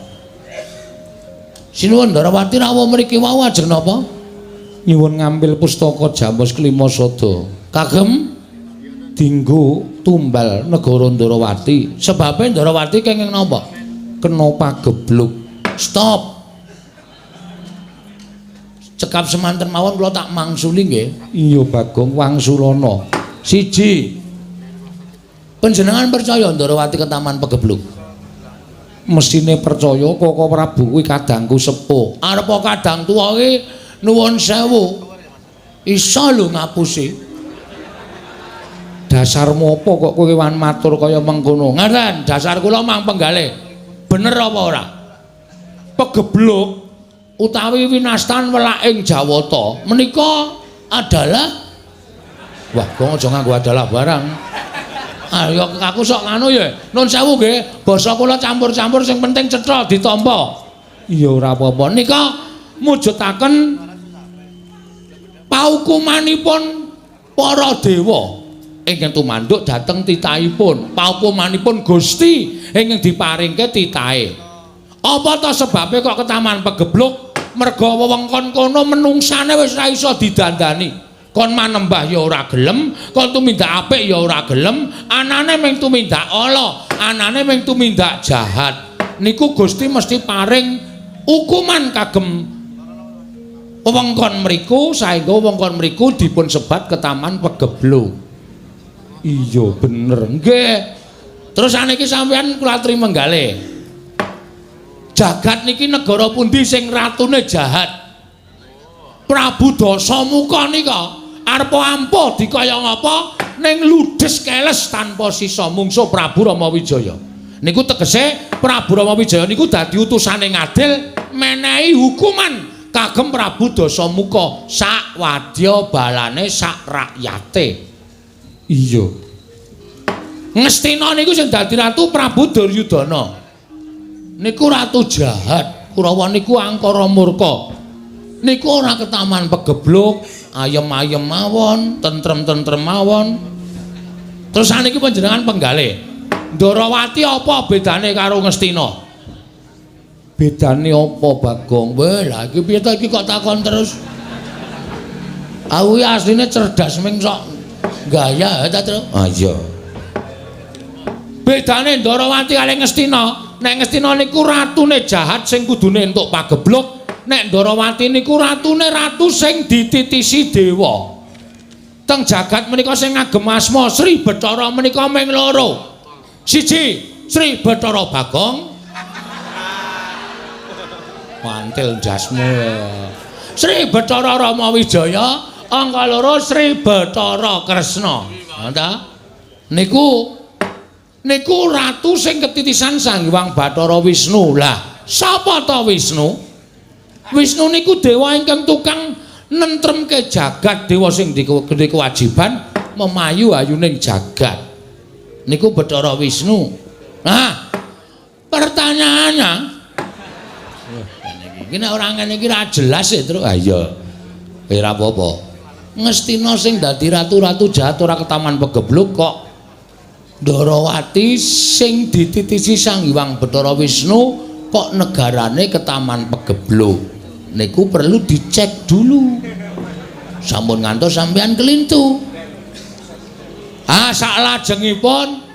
Sinuwun Ndarawati rawuh mriki wau ajeng napa? Nyuwun ngambil pustaka jamus kelima sada. Kagem dinggo tumbal negara Ndarawati. Sebabe Ndarawati kenging napa? Kena pagebluk. Stop. Cekap semanten mawon kula tak mangsuli nggih. Iya Bagong wangsulana. Siji. Panjenengan percaya Ndarawati ketaman pegebluk? Mesine percaya Koko Prabu kuwi kadangku sepuh. Arep kadang tuwa ki nuwun sewu. Iso lho ngapusi. Dasarmu apa kok kowe wan matur kaya mengkono? Ngaten, dasar kula mang penggalih. Bener apa ora? Pegebluk utawi winastan welaking Jawata menika adalah wah, kok aja nganggo adalah barang. Ayo aku sok nganu ya. Nun sewu nggih, basa kula campur-campur sing penting cetha ditampa. Iya ora apa-apa. Nika mujudaken paukumanipun para dewa ingkang tumanduk dhateng titahipun, paukumanipun Gusti ingkang diparingke titahe. Apa ta sebabe kok ketaman pegebluk? Merga wewengkon kono menungsane wis ora iso didandani. Kon manembah ya ora gelem, kon tumindak apik ya ora gelem, anane mung tumindak ala, anane mung tumindak jahat. Niku Gusti mesti paring hukuman kagem Wewengkon mriku saengga wewengkon mriku dipun sebat Ketaman Pegebluk. Iya bener. Nggih. Terus saniki sampeyan kula aturi menggalih. Jagat niki negara pundi sing ratune jahat? Prabu Dasamuka nika arep ampuh dikaya ngapa ning ludes keles tanpa sisa mungsuh Prabu Rama Wijaya. Niku tegese Prabu Rama Wijaya niku dadi utusane ngadil menehi hukuman kagem Prabu Dasamuka sak wadya balane sak rakyate. Iya. Ngastina niku sing dadi ratu Prabu Duryudana. Niku ratu jahat, Kurawa niku angkara murka. Niku ora ketaman pegebluk, ayem-ayem mawon, tentrem-tentrem mawon. Terus saniki panjenengan penggalih. Ndarawati apa bedane karo Ngastina? Bedane apa, Bagong? Weh, lha iki piye to iki kok takon terus? Aku iki asline cerdas ming sok gaya ta, Tru? Ah iya. Bedane Ndarawati kali Ngastina, nek Ngastina niku ratune jahat sing kudune entuk pagebluk, nek Ndarawati niku ratune ratu sing dititisi dewa. Teng jagat menika sing ngagem asma Sri Bathara menika ming loro. Siji, Sri Bathara Bagong. Mantil jasmu. Sri Bathara Rama Wijaya, angka loro Sri Bathara Kresna. Ha ta? Niku niku ratu sing ketitisan Sang Hyang Bathara Wisnu. Lah, sapa ta Wisnu? Wisnu niku dewa ingkang tukang nentremke jagat, dewa sing duwe kewajiban memayu ayuning jagat. Niku Bathara Wisnu. Nah, pertanyaannya, iki nek ora ngene iki ra jelas ya, Tru. Ha iya. Ora apa-apa. Ngastina sing dadi ratu-ratu jahat ora ketaman pegebluk kok Ndarawati sing dititisi Sang Hyang Bathara Wisnu kok negarane ketaman pegebluk. Niku perlu dicek dulu. Sampun ngantos sampean kelintu. Ah, saklajengipun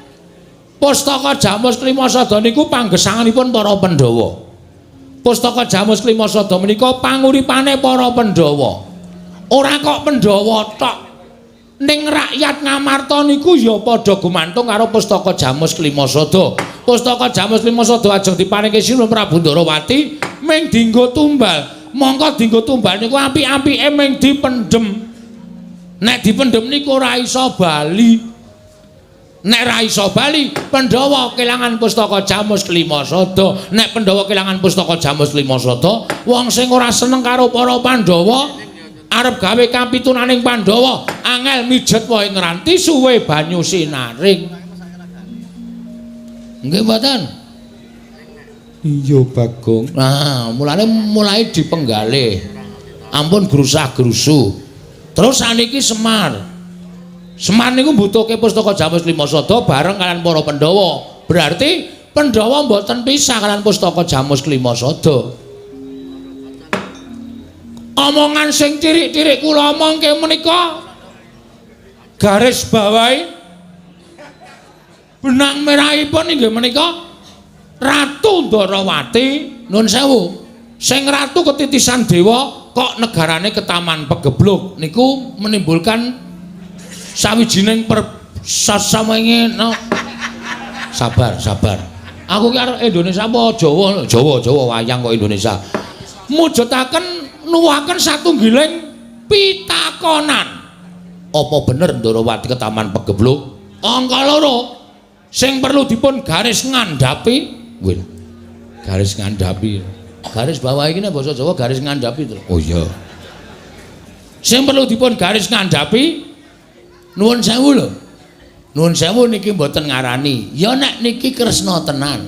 Pustaka Jamus Klima Sada niku panggesanganipun para Pandhawa. Pustaka Jamus Klima Sada menika panguripane para Pandhawa. Ora kok Pandhawa tok. Ning rakyat Ngamarta niku ya padha gumantung karo Pustaka Jamus Klima Sada. Pustaka Jamus Klima Sada ajeng diparingke Sinuwun Prabu Ndarawati ming dienggo tumbal. Mongko dienggo tumbal niku apik-apike ming dipendhem. Nek dipendhem niku ora iso bali. Nek ra iso bali, Pandhawa kelangan Pustaka Jamus Klima Sada. Nek Pandhawa kelangan Pustaka Jamus Klima Sada, wong sing ora seneng karo para Pandhawa arep gawe kapitunaning Pandhawa, angel mijet wae ngranti suwe banyu sinaring. Nggih mboten? Iya, Bagong. Nah, mulane mulai dipenggalih. Ampun grusah-grusuh. Terus saniki Semar. Semar niku mbutuhke Pustaka Jamus Klima Sada bareng kalian para Pandhawa. Berarti Pandhawa mboten pisah kalian Pustaka Jamus Klima Sada. Omongan sing cirik-cirik kula omongke menika garis bawahi benang merahipun inggih menika Ratu Ndarawati, nun sewu, sing ratu ketitisan dewa kok negarane ketaman pegebluk niku menimbulkan sawijining persasamenge no. Sabar, sabar. Aku ki arep Indonesia apa Jawa? Jawa, Jawa wayang kok Indonesia. Mujudaken nuwuhaken satunggiling pitakonan. Apa bener Ndarawati ketaman pegebluk? Angka loro sing perlu dipun garis ngandhapi, wih. Garis ngandhapi. Garis bawah iki nek basa Jawa garis ngandhapi to. Oh iya. Sing perlu dipun garis ngandhapi, nuwun sewu lho. Nuwun sewu niki mboten ngarani. Ya nek niki Kresna tenan.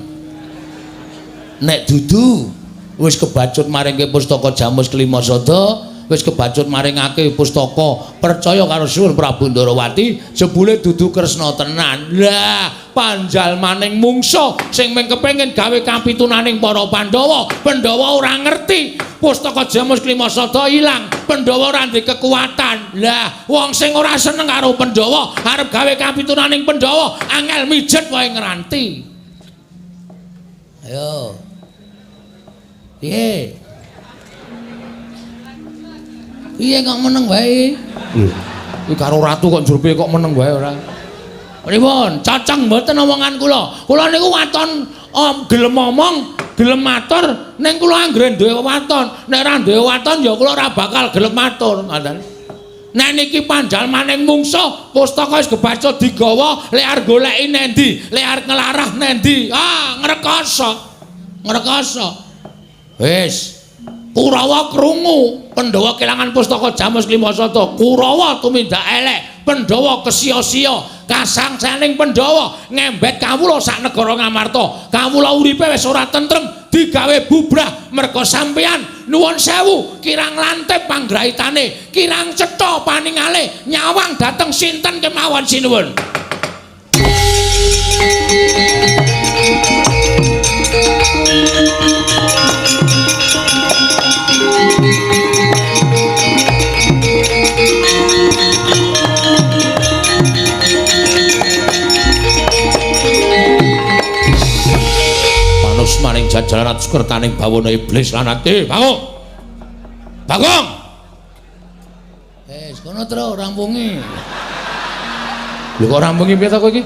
Nek dudu wis kebacut maringke pustaka Jamus Klima Sada, wis kebacut maringake pustaka percaya karo Sinuwun Prabu Ndarawati, jebule dudu Kresna tenan. Lah, panjalmaning mungsuh sing mung kepengin gawe kapitunaning para Pandhawa. Pandhawa ora ngerti pustaka Jamus Klima Sada ilang, Pandhawa ora ndek kekuatan. Lah, wong sing ora seneng karo Pandhawa arep gawe kapitunaning Pandhawa, angel mijet wae ngranti. Ayo. Piye? Piye kok meneng wae? Lho, iki karo ratu kok njur piye kok meneng wae ora? Pripun? Cocok mboten omongan kula. Kula niku waton gelem omong, gelem matur, ning kula anggere duwe waton. Nek ora duwe waton ya kula ora bakal gelem matur, ngoten. Nek niki panjalmaning mungsuh, pustaka wis kebaca digawa, lek arep goleki nendi, lek arep nglarah nendi. Ah, ngrekoso. Ngrekoso. Wis. Kurawa krungu, Pandhawa kelangan pustaka Jamus Klimasata. Kurawa tumindak elek, Pandhawa kesia-sia, kasangsaning Pandhawa ngembet kawula sak negara Ngamarta. Kawula uripe wis ora tentrem, digawe bubrah merga sampeyan. Nuwun sewu, kirang lantip panggraitane, kirang cetha paningale, nyawang dhateng sinten kemawon sinuwun. Panus maring jajaran Kertaning bawana iblis lan ati. Bagong. Bagong. Wis kono tro rampungi. Lho kok rampungi piye ta kowe iki?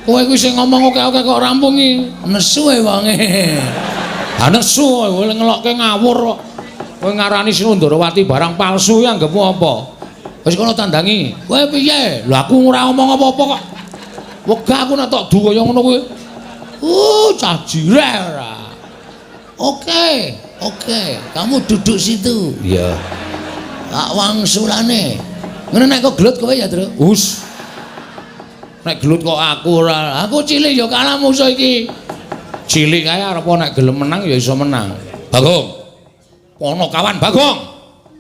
Kowe kuwi sing ngomong oke-oke kok rampungi. Nesu e wonge. Ha nesu kowe ngelokke ngawur kok. Kowe ngarani Sinundarawati barang palsu ya anggepmu apa? Wis kono tandangi. Kowe piye? Lho aku ora omong apa-apa kok. Wegah aku nek tok du kaya ngono kuwi. Cah jireh ora. Oke, oke, kamu duduk situ. Iya. Tak wangsulane. Ngene nek kok gelut kowe ya, Tru. Us. Nek gelut kok aku ora. Aku cilik ya kalah musuh iki. Cilik kae arep nek gelem menang ya iso menang. Bagong. Pono kawan Bagong.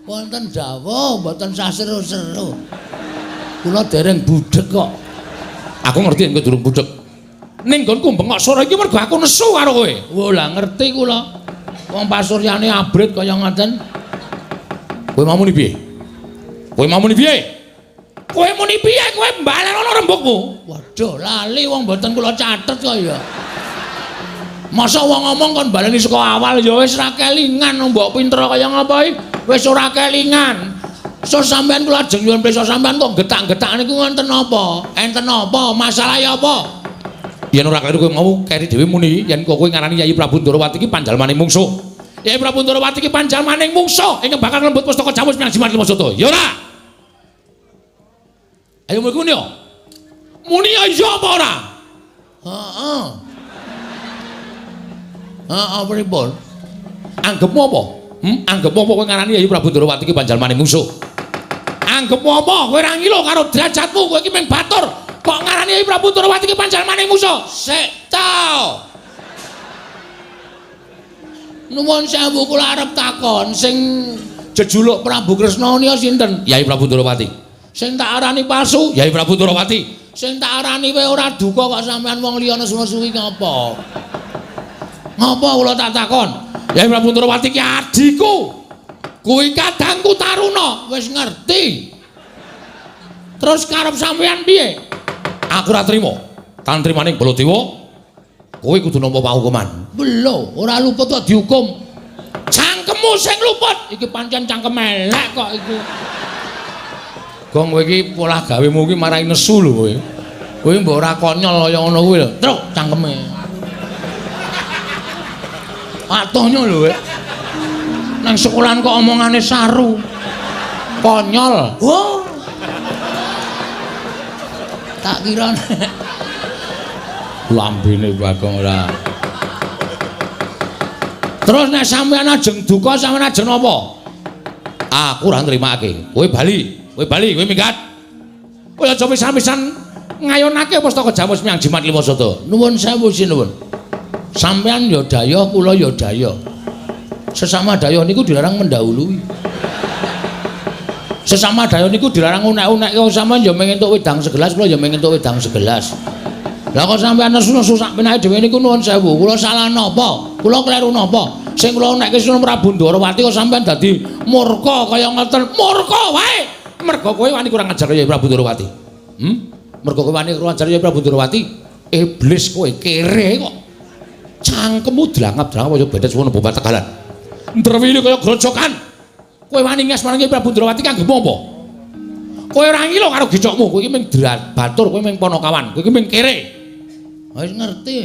Wonten dawuh mboten sah seru-seru. Kula dereng budhek kok. Aku ngerti yen kowe durung budhek. Ning nggonku bengok sore iki mergo aku nesu karo kowe. Wo lah ngerti kula. Wong pasuryane abrit kaya ngoten. Kowe mau muni piye? Kowe mau muni piye? Kowe muni piye? Kowe mbalenono rembugmu. Waduh, lali wong mboten kula catet kok ya. Masa wong ngomong kon baleni saka awal ya wis ra kelingan mbok pinter kaya ngapa iki? Wis ora kelingan. So sampean kula ajeng nyuwun pirsa sampean kok getak-getak niku wonten napa? Enten napa? Masalahe apa? Yen ora kleru kowe mau keri dhewe muni yen kowe ngarani Yayi Prabu Ndorowati iki panjalmaning mungsuh. Yayi Prabu Ndorowati iki panjalmaning mungsuh ingkang bakal nglembut pustaka Jamus menyang Jimat Limasata. Ya ora? Ayo muni yo. Muni iya apa ora? Heeh. Heeh pripun? Anggepmu apa? Anggepmu apa kowe ngarani Yayi Prabu Ndorowati iki panjalmaning mungsuh? Anggepmu apa? Kowe ora ngilo karo derajatmu, kowe iki mung batur. Kok ngarani Yayi Prabu Ndorowati iki panjalmaning mungsuh? Sik ta. Nuwun sewu kula arep takon sing jejuluk Prabu Kresna nika sinten? Yayi Prabu Ndorowati. Sing tak arani palsu Yayi Prabu Ndorowati. Sing tak arani wae ora duka kok sampean wong liya nesu-nesu iki ngapa? Ngapa kula tak takon? Yayi Prabu Ndorowati ki adhiku. Kuwi kadangku Taruna, wis ngerti. Terus karep sampean piye? Aku ora trima. Tan trimaning Baladewa, kowe kudu nampa pahukuman. Lho, ora luput kok dihukum. Cangkemmu sing luput. Iki pancen cangkem elek kok iku. Gong kowe iki polah gawemu iki marai nesu lho kowe. Kowe mbok ora konyol kaya ngono kuwi lho. Truk cangkeme. Patuhnya lho kowe. Nang sekolahan kok omongane saru. Konyol. Oh. Tak kira lambene Bagong ora. Terus nek sampean ajeng duka sampean ajeng napa? Aku ora nrimake. Kowe bali, kowe bali, kowe minggat. Kowe aja pisan-pisan ngayonake pustaka Jamus menyang Jimat Limasata. Nuwun sewu sinuwun. Sampean ya dayah, kula ya dayah. Sesama dayah niku dilarang mendahului. Sesama dayah niku dilarang unek-unek. Kok sampean ya mung entuk wedang segelas, kula ya mung entuk wedang segelas. Lah kok sampean nesu-nesu sak penake dhewe niku nuwun sewu. Kula salah napa? Kula kleru napa? Sing kula unekke Sunan Prabu Ndorowati kok sampean dadi murka kaya ngoten. Murka wae. Mergo kowe wani kurang ajar ya Prabu Ndorowati. Mergo kowe wani kurang ajar ya Prabu Ndorowati. Iblis kowe kere kok. Cangkemmu drangap-drangap kaya bedet suwono bobat tegalan. Ndrewili kaya grojokan. Kowe wani nges marang Prabu Ndrawati kanggo apa? Kowe ora ngilo karo gecokmu, kowe iki mung batur, kowe mung ponokawan, kowe iki mung kere. Wis ngerti.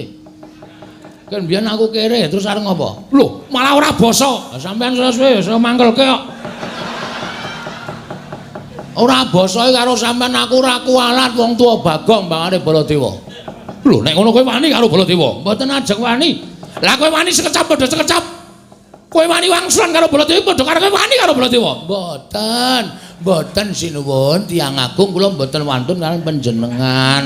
Kan biyen aku kere, terus arep ngopo? Lho, malah ora basa. Sampeyan suwe-suwe iso mangkelke kok. Ora basa karo sampeyan aku ora kualat wong tuwa Bagong mbangane Baladewa. Lho, nek ngono kowe wani karo Baladewa? Mboten ajeng wani. Lah kowe wani sekecap padha sekecap. Kowe wani wangsulan karo Baladewa padha karo kowe wani karo Baladewa? Mboten. Mboten sinuwun tiyang agung kula mboten wantun kaliyan panjenengan.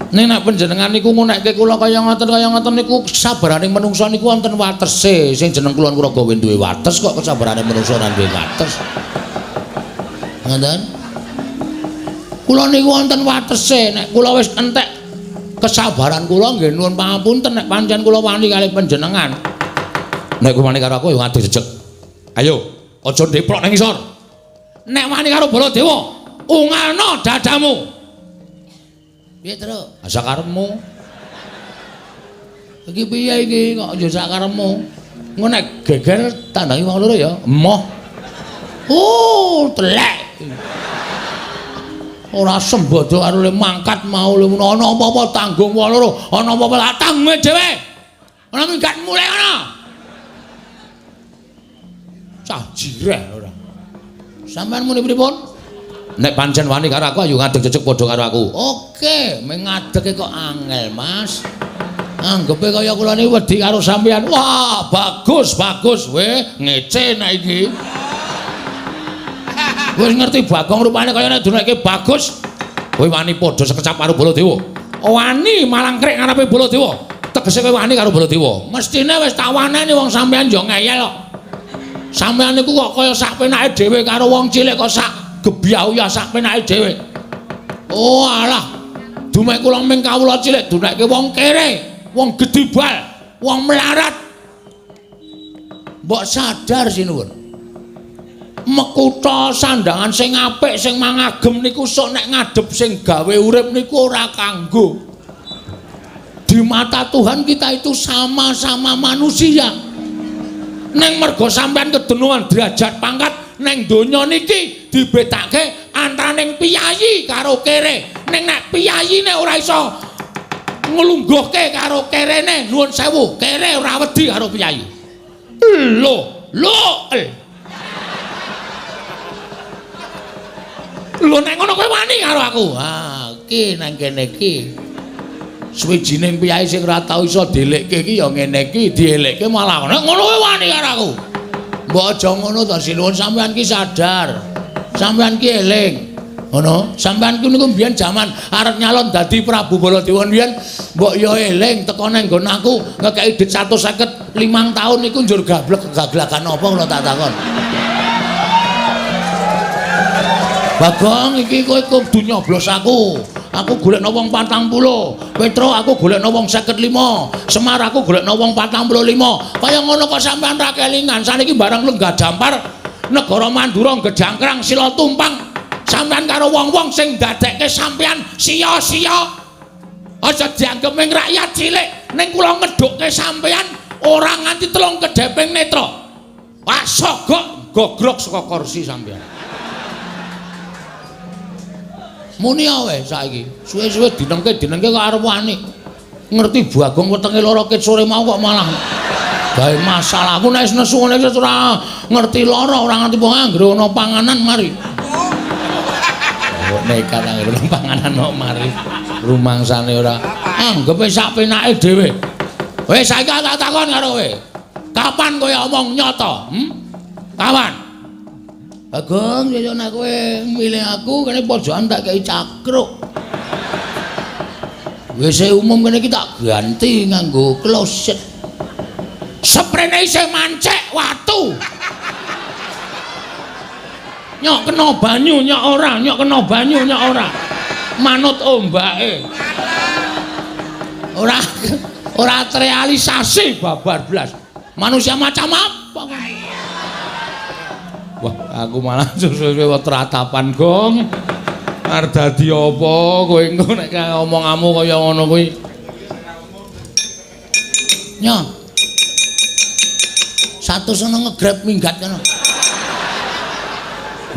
Ning nek panjenengan niku ngunekke kula kaya ngoten niku kesabarane menungsa niku wonten watese. Sing jeneng kula Kuraga duwe wates kok kesabarane menungsa ora duwe wates. Ngoten. Kula niku wonten watese. Nek kula wis entek kesabaran kula nggih nuwun pangapunten nek pancen kula wani kalih panjenengan. Nek kowe wani karo aku ya ngadeg jejeg. Ayo, aja ndeprok nang isor. Nek wani karo Baladewa, ungalno dadamu. Piye, Truk? Sakarepmu. Iki piye iki kok ya sakarepmu? Engko nek geger tandangi wong loro ya. Emoh. Oh, telek. Ora sembodo karo le mangkat mau le ana apa-apa tanggung wong loro, ana apa-apa tak tanggung dhewe. Ana minggat mulai ana. Cah jireh ora. Sampeyan muni pripun? Nek pancen wani karo aku ayo ngadeg jejeg padha karo aku. Oke, meng ngadege kok angel, Mas. Anggepe kaya kula niki wedi karo sampeyan. Wah, bagus, bagus. Weh, ngece nek iki. Wis ngerti Bagong rupane kaya nek duneke bagus. Kowe wani padha sekecap karo Baladewa. Wani malangkrik ngarepe Baladewa. Tegese kowe wani karo Baladewa. Mestine wis tak waneni wong sampeyan yo ngeyel kok. Sampeyan niku kok kaya sak penake dhewe karo wong cilik kok sak gebyah ya sak penake dhewe. Oh alah. Dumek kula ming kawula cilik duneke wong kere, wong gedibal, wong melarat. Mbok sadar sinuwun. Mekutha sandangan sing apik sing mangagem niku sok nek ngadhep sing gawe urip niku ora kanggo. Di mata Tuhan kita itu sama-sama manusia. Neng mergo sampean kedenuan derajat pangkat neng donya niki dibedake antaraning piyayi karo kere. Ning nek piyayine ora iso nglungguhke karo kerene, nuwun sewu, kere ora wedi karo piyayi. Lho, lho. Lho nek ngono kowe wani karo aku. Ha, iki nang kene iki. Suwijining piyayi sing ora tau iso dielekke iki ya ngene iki, dielekke malah nek ngono kowe wani karo aku. Mbok aja ngono to sinuwun, sampean ki sadar. Sampean ki eling. Ngono, sampean ki niku mbiyen jaman arep nyalon dadi Prabu Baladewa mbiyen mbok ya eling teko nang nggon aku ngekeki dhit 155 taun niku njur gablek gaglakan apa kula tak takon. Bagong iki kowe kudu nyoblos aku. Aku golekno wong 40. Petro aku golekno wong 55. Semar aku golekno wong 45. Kaya ngono kok sampean ra kelingan. Saniki bareng lenggah dampar negara Mandura gejangkrang sila tumpang. Sampean karo wong-wong sing ndadekke sampean sia-sia. Aja dianggep ming rakyat cilik, ning kula ngedhukke sampean ora nganti telung kedheping netra. Wah, sogok gogrok saka kursi sampean. Muni wae saiki. Suwe-suwe dinengke-dinengke kok arep wani. Ngerti Bagong wetenge lara ket sore mau kok malah gawe masalah. Aku nek nesu ngene iki ora ngerti lara, ora ngerti wong anggere ana panganan mari. Kok nekat anggere ana panganan kok mari. Rumangsane ora. Anggepe sak penake dhewe. Wis saiki tak takon karo kowe. Kapan kowe omong nyata? Kapan? Bagong, ya nek kowe milih aku kene pojokan tak kei cakruk. WC umum kene iki tak ganti nganggo kloset. Seprene isih mancek watu. Nyok kena banyu, nyok ora, nyok kena banyu, nyok ora. Manut ombake. Ora ora terrealisasi babar blas. Manusia macam apa? Wah, aku malah suwe-suwe teratapan, Gong. Arep dadi apa kowe engko nek omonganmu kaya ngono kuwi. Nyo. 100 ana ngegrab minggat kono.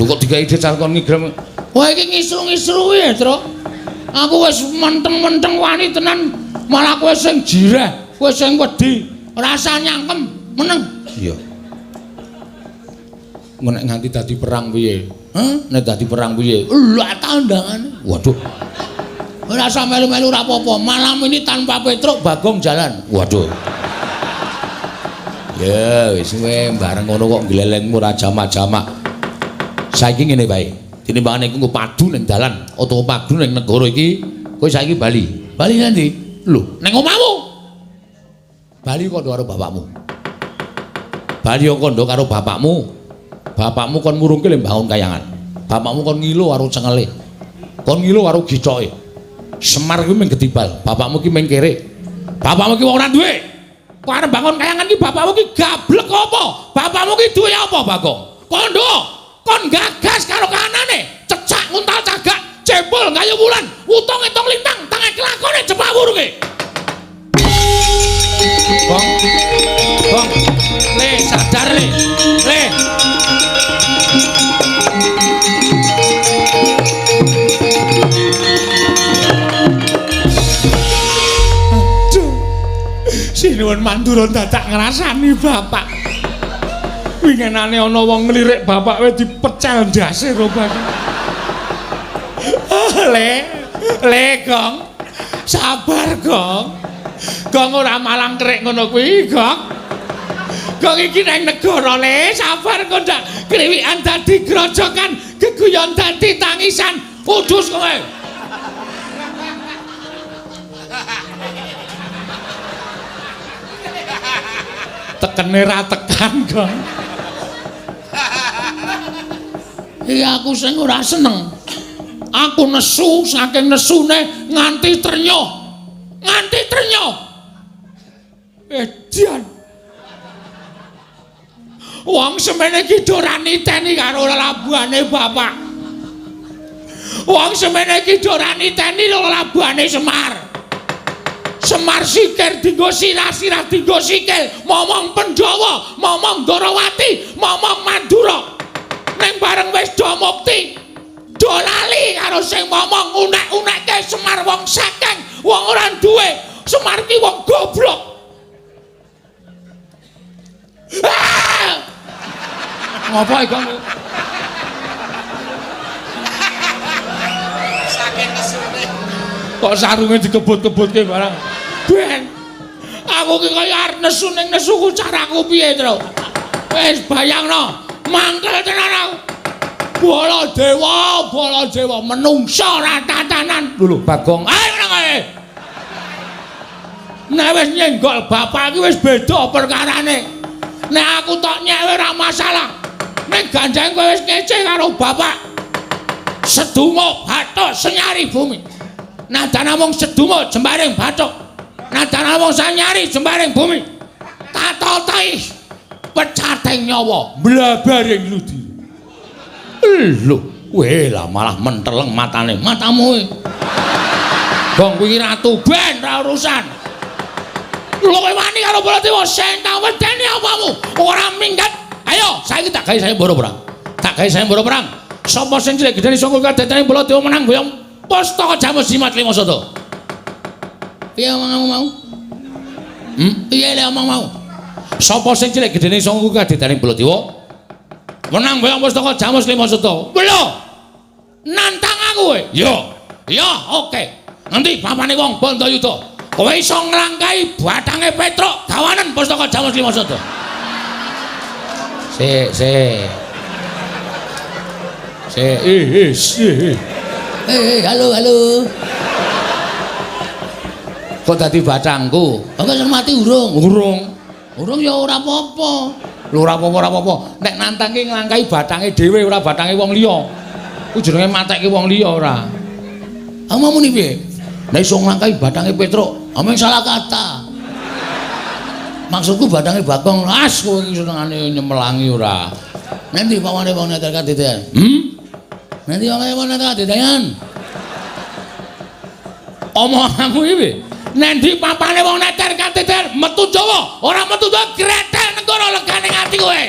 Lho kok digawe ide kon ngigrem. Wah iki ngisru-ngisru ya, Truk. Aku wis menteng-menteng wani tenan, malah kowe sing jireh, kowe sing wedi, rasa nyangkem, meneng. Iya. Nek nganti dadi perang piye? Hah? Nek dadi perang piye? Lah tandangane. Waduh. Ora usah melu-melu ora apa-apa. Malam ini tanpa Petruk Bagong jalan. Waduh. Ya wis kowe bareng ngono kok glelengmu ora jamak-jamak. Saiki ngene wae. Tinimbangane iku padu ning dalan utawa padu ning negara iki, kowe saiki bali. Bali nang ndi? Lho, ning omahmu. Bali kandha karo bapakmu. Bali kandha karo bapakmu. Bapakmu kon murungke le mbangun kayangan. Bapakmu kon ngilo karo cengele. Kon ngilo karo githoke. Semar kuwi mung getibal, bapakmu ki mung kere. Bapakmu ki wong ora duwe. Kok arep bangun kayangan ki bapakmu ki gablek apa? Bapakmu ki duwe apa, Bagong? Kandha, kon gagas karo kahanane, cecak nguntal cagak, jebol gayu wulan, wutung entung lintang, tangan kelakone jepak wurunge. Bong. Bong. Le sadar le. Le. Sinuwun Mandura dadak ngrasani bapak. Wingenane ana wong nglirik bapak wis dipecel ndase rupane. Le, le Gong. Sabar Gong. Gong ora malang kerik ngono kuwi, Gong. Gong iki nang negara le, sabar kok ndak kriwikan dadi grojokan, geguyon dadi tangisan. Udus kowe. Tekene ra tekan, Gong. Iki aku sing ora seneng. Aku nesu saking nesune nganti trenyuh. Nganti trenyuh. Edan. Wong semene iki do ora niteni karo lelabuhane bapak. Wong semene iki do ora niteni lelabuhane Semar. Semar sikir dinggo sirah-sirah dinggo sikil, momong Pandhawa, momong Ndorowati, momong Mandura. Ning bareng wis do mukti, do lali karo sing momong unek-unekke Semar wong sekeng, wong ora duwe. Semar ki wong goblok. Ah! Ngopo iki kok? Saking nesune. Kok sarunge dikebut-kebutke barang. Ben. Aku ki kaya arep nesu ning nesuku caraku piye, Tru? Wis bayangno, mangkel tenan aku. Baladewa, Baladewa menungsa ora tatanan. Lho lho, Bagong. Ayo nang kae. Nek wis nyenggol bapak iki wis beda perkarane. Nek aku tok nyek ora masalah. Nek ganjeng kowe wis ngece karo bapak. Sedumo bathuk senyari bumi. Nadan namung sedumo jembaring bathuk. Nadan namung sanyari jembaring bumi. Tatotai pecating nyawa mlabaring ludi. Lho, weh lah malah menteleng matane. Matamu. Gong kuwi ratu ben ra urusan. Lho kowe wani karo Baladewa sing tak wedeni apamu? Ora minggat. Ayo, saiki tak gawe sayembara perang. Tak gawe sayembara perang. Sapa sing cilik gedene sangka kadetane Baladewa menang boyong pustaka Jamus Jimat Lima Sata. Piye omongmu mau? Piye le omong mau? Sapa sing cilik gedene sangka kadetane Baladewa menang boyong pustaka Jamus Lima Sata. Lho. Nantang aku kowe. Yo. Yo, oke. Ngendi papane wong Bandayuda? Kowe iso nglangkahi bathange Petruk gawanen pustaka Jamus Lima Sata. Sik, sik. Sik, eh. Eh, halo, halo. Kok dadi batangku? Kok sing mati urung? Urung. Urung ya ora apa-apa. Lho ora apa-apa, ora apa-apa. Nek nantang ki nglangkahi bathange dhewe ora bathange wong liya. Ku jenenge matekke wong liya ora. Omongmu ni piye? Nek iso nglangkahi bathange Petruk, omong salah kata. Maksudku bathange Bagong. As kowe iki senengane nyemelangi ora. Nanti pawane wong neter kadedean. Nanti pawane wong neter kadedean. Omonganmu iki piye? Nanti papane wong neter kadedean metu Jawa, ora metu Jawa gretel negara legane ati kowe.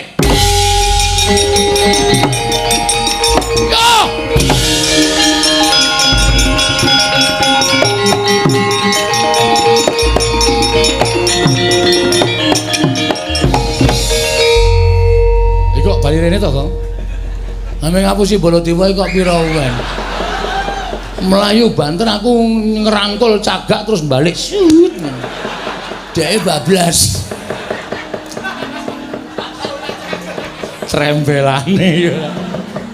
Ame ngapusi Baladewa kok pira wae. Melayu banter aku ngerangkul cagak terus balik sut. Dheke bablas. Trembelane ya.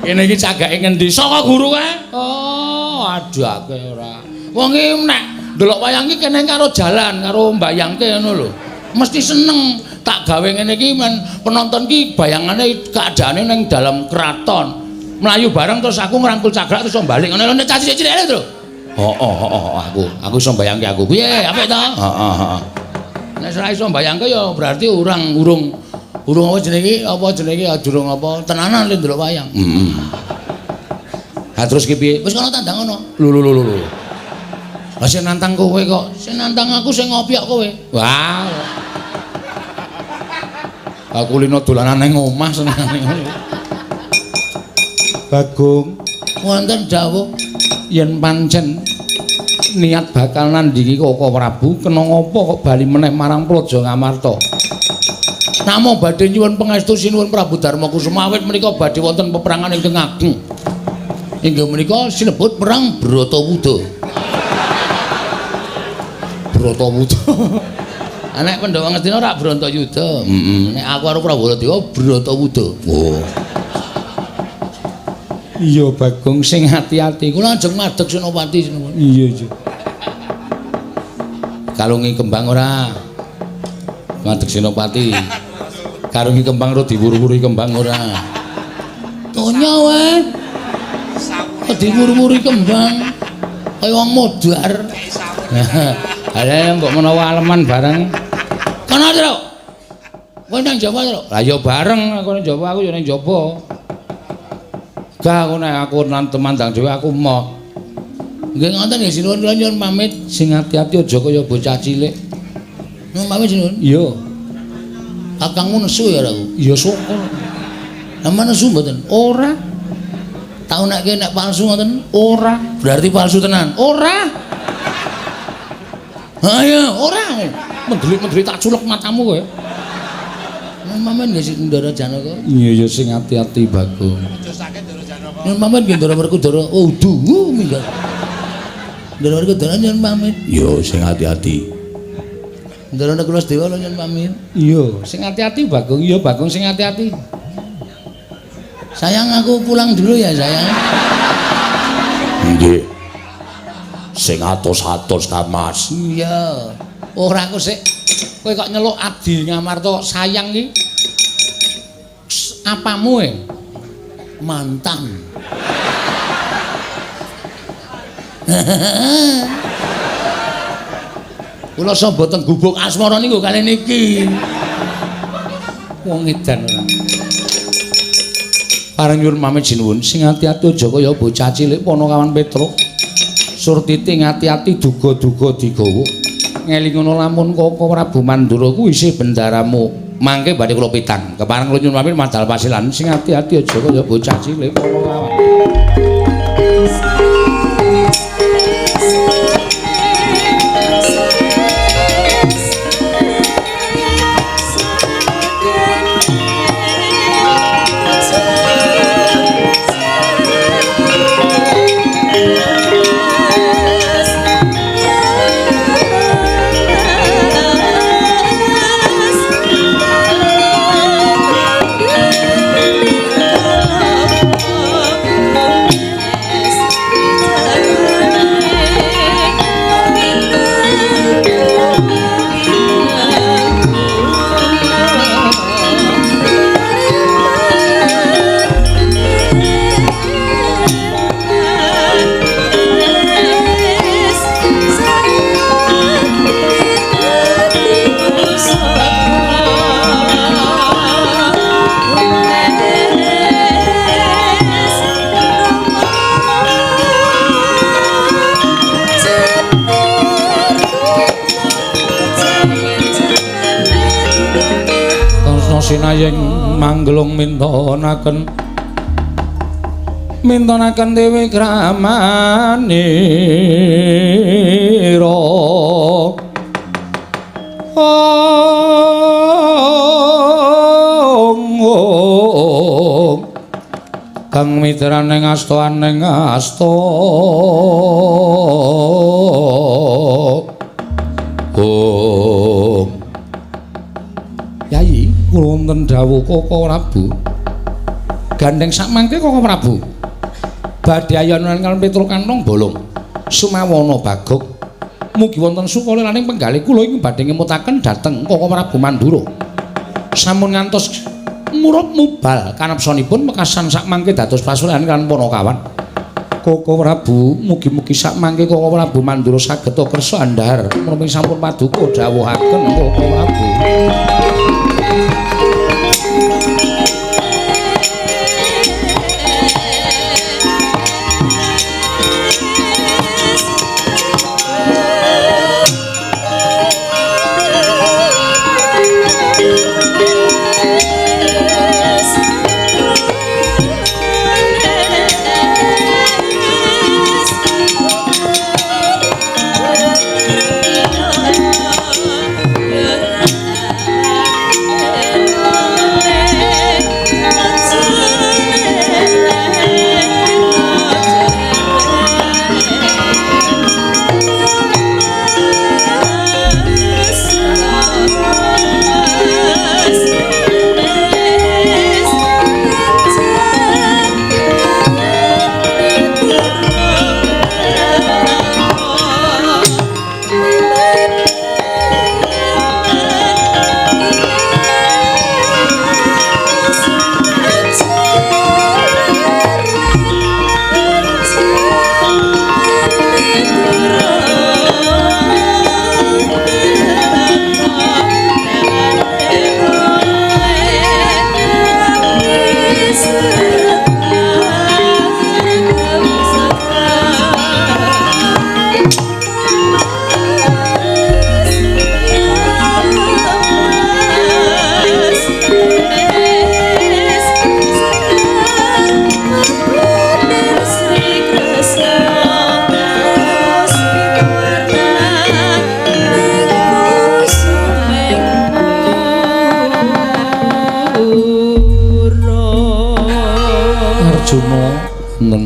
Kene iki cagake ngendi? Saka guru kae. Oh, aduh akeh ora. Wong iki nek ndelok wayang iki kene karo jalan, karo mbayangke ngono lho. Mesti seneng. Tak gawe ngene iki men penonton ki bayangane keadaane ning dalam keraton. Melayu bareng terus aku ngrangkul cagak terus balik ngono lho nek cah cilik-cilik lho. Heeh heeh aku iso mbayangke aku. Piye apik to? Heeh heeh. Nek ora iso mbayangke ya berarti urang urung urung apa jenenge iki durung apa tenanan lho ndelok wayang. Heeh. Ha terus ki piye? Wis kono tandang ngono. Lho lho lho lho. Lah sing nantang kowe kok, sing nantang aku sing ngopiok kowe. Wah. Aku lino dolanan ning omah senengane ngono. Bagong, wonten dawuh yen pancen niat bakal nandhingi Koko Prabu kena ngapa kok bali meneh marang Praja Ngamarta. Namung badhe nyuwun pangestu sinuwun Prabu Darma Kusuma awit menika badhe wonten peperangan ingkang ageng. Inggih menika sinebut perang Bratawuda. Bratawuda. Nek Pandhawa Ngastina ora Bratayuda. Heeh. Nek aku karo Prabu Baladewa Bratawuda. Oh. Iya Bagong sing ati-ati. Kula ajeng madeg Senopati sinuwun. Iya iya. Kalungi kembang ora? Madeg Senopati. Karungi kembang ora diwur-wuri kembang ora? Tonya wae. Kok diwur-wuri kembang? Kaya wong modar. Alah mbok menawa aleman bareng. Kono Truk. Kowe nang Jawa Truk? Lah ya bareng aku nang Jawa, aku ya nang Jawa. Gak aku nek aku nang temandang dhewe aku moh. Nggih ngoten nggih sinuwun kula nyuwun pamit sing ati-ati aja kaya bocah cilik. Nyuwun pamit sinuwun. Iya. Kakangmu nesu ya aku. Iya syukur. Lah nesu mboten? Ora. Tau nek nek palsu ngoten? Ora. Berarti palsu tenan. Ora. Ayo, ora. Mendelik-mendelik tak culek matamu kowe. Nyuwun pamit nggih Ndara Janaka. Iya ya sing ati-ati Bagong. Aja sakit Ndara Janaka. Nyuwun pamit nggih Ndara Werkudara. Oh, duh minggat. Ndara Werkudara nyuwun pamit. Iya sing ati-ati. Ndara Nakula Dewa nyuwun pamit. Iya, sing ati-ati Bagong. Iya Bagong sing ati-ati. Sayang aku pulang dulu ya sayang. Nggih. Sing atos-atos ta Mas. Iya. Ora aku sik kowe kok nyeluk Adi Ngamarta sayang iki. Apamu e? Mantan. Kula sapa teng gubuk asmara niku kali niki. Wong edan ora. Pareng nyuwun pamit sinuwun sing ati-ati aja kaya bocah cilik Panakawan Petruk. Surtiti ngati-ati duga-duga digawa. Ngelingono lamun Koko Prabu Mandura kuwi isih bendaramu. Mangke badhe kula pitang. Kepareng kula nyuwun pamit madal pasilan sing ati-ati aja kaya bocah cilik Panakawan. Sinayeng manggelung mintonaken mintonaken dewi kramanira ong Kang mitrane ngasta aning asta. Om. Yai, kula wonten dawuh Koko Prabu. Gandeng sakmangke Koko Prabu. Badhe ayonan kaliyan Petruk Kantong Bolong. Sumawana Bagog. Mugi wonten sukalelaning penggalih kula ing badhe ngemutaken dhateng Koko Prabu Mandura. Sampun ngantos murup mubal kanepsanipun wekasan sakmangke dados pasuruhan kaliyan Panakawan. Koko Prabu, mugi-mugi sakmangke Koko Prabu Mandura saged kersa andhar menapa sampun paduka dawuhaken Koko Prabu.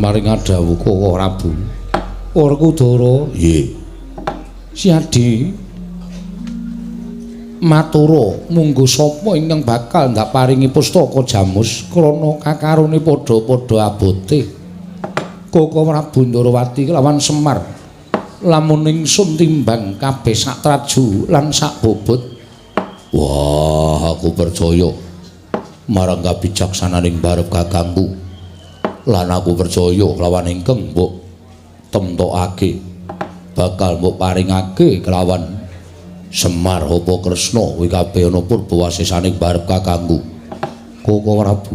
Maring dawuh Koko Prabu. Werkudara, nggih. Siadi matura munggo sapa ingkang bakal ndak paringi pustaka jamus krana kakarone padha-padha abote. Koko Prabu Ndarawati kelawan Semar lamun ingsun timbang kabeh sak traju lan sak bobot. Wah, aku percaya marang kabijaksananing barep kakangku. Lan aku percaya kelawan ingkang mbok temtokake bakal mbok paringake kelawan Semar apa Kresna kuwi kabeh ana purba wasesaning barep kakangku. Koko Prabu,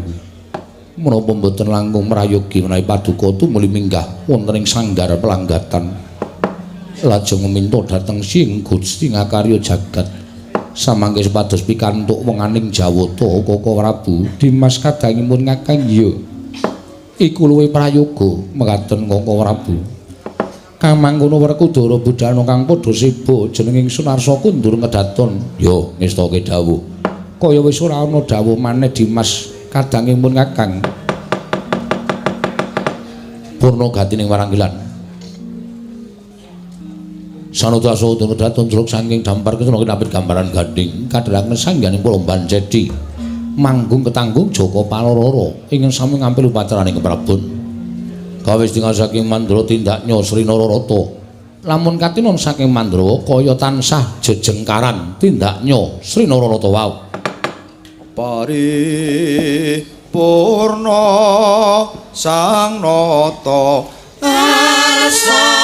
menapa mboten langkung mrayogi menawi paduka tumuli minggah wonten ing sanggar pelanggatan lajeng meminta dhateng Sing Gusti ngakarya jagat samangke supados pikantuk wenganing jawata. Koko Prabu, Dimas kadangipun kakang iya iku luwih prayoga mekaten Koko Prabu. Kamangkono Werkudara budhana kang padha seba jeneng ingsun arsa kundur ngedaton. Yo ngestake dawuh. Kaya wis ora ana dawuh maneh Dimas kadangipun kakang. Purna gatining waranggilan. Sanudasa udan daton jluk saking dampar kesana kinapit gambaran gandhing kadherangen sangganing Palomban Cedi. Manggung ketanggung Jaka Palororo ingkang sami ngampil upacaraning Prabon. Kawis tinggal saking Mandra tindaknya Sri Nararata. Lamun katinon saking Mandra kaya tansah jejengkaran tindaknya Sri Nararata wau. Paripurna sang nata arsa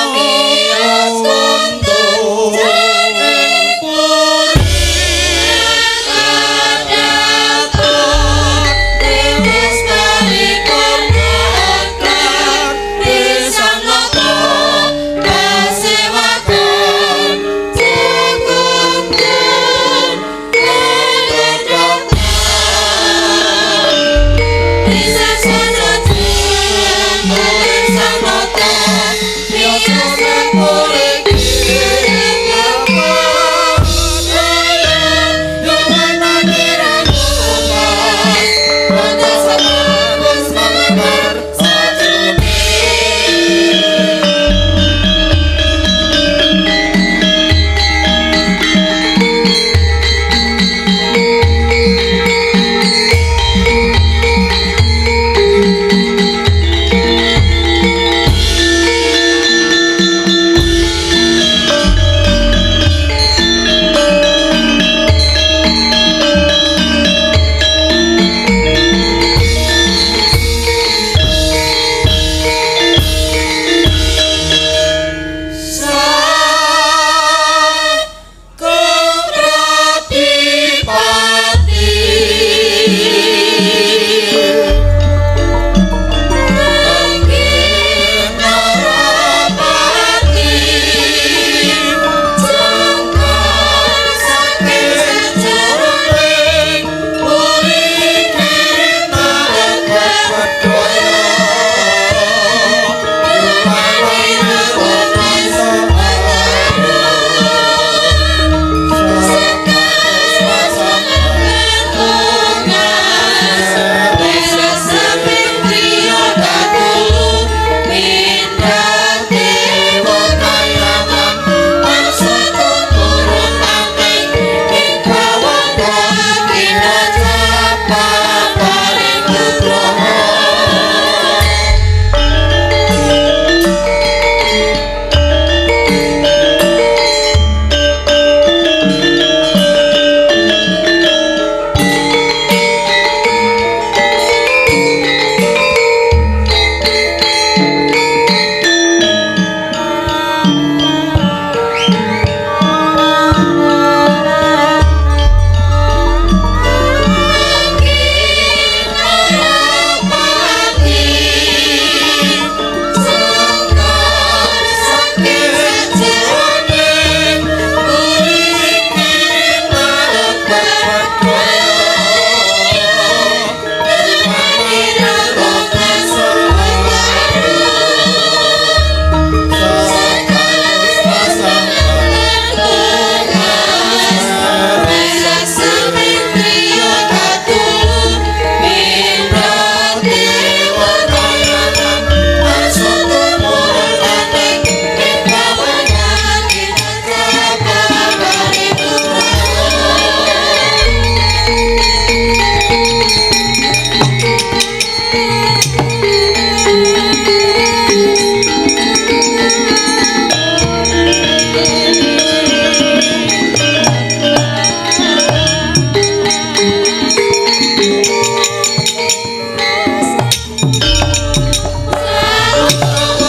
Nata.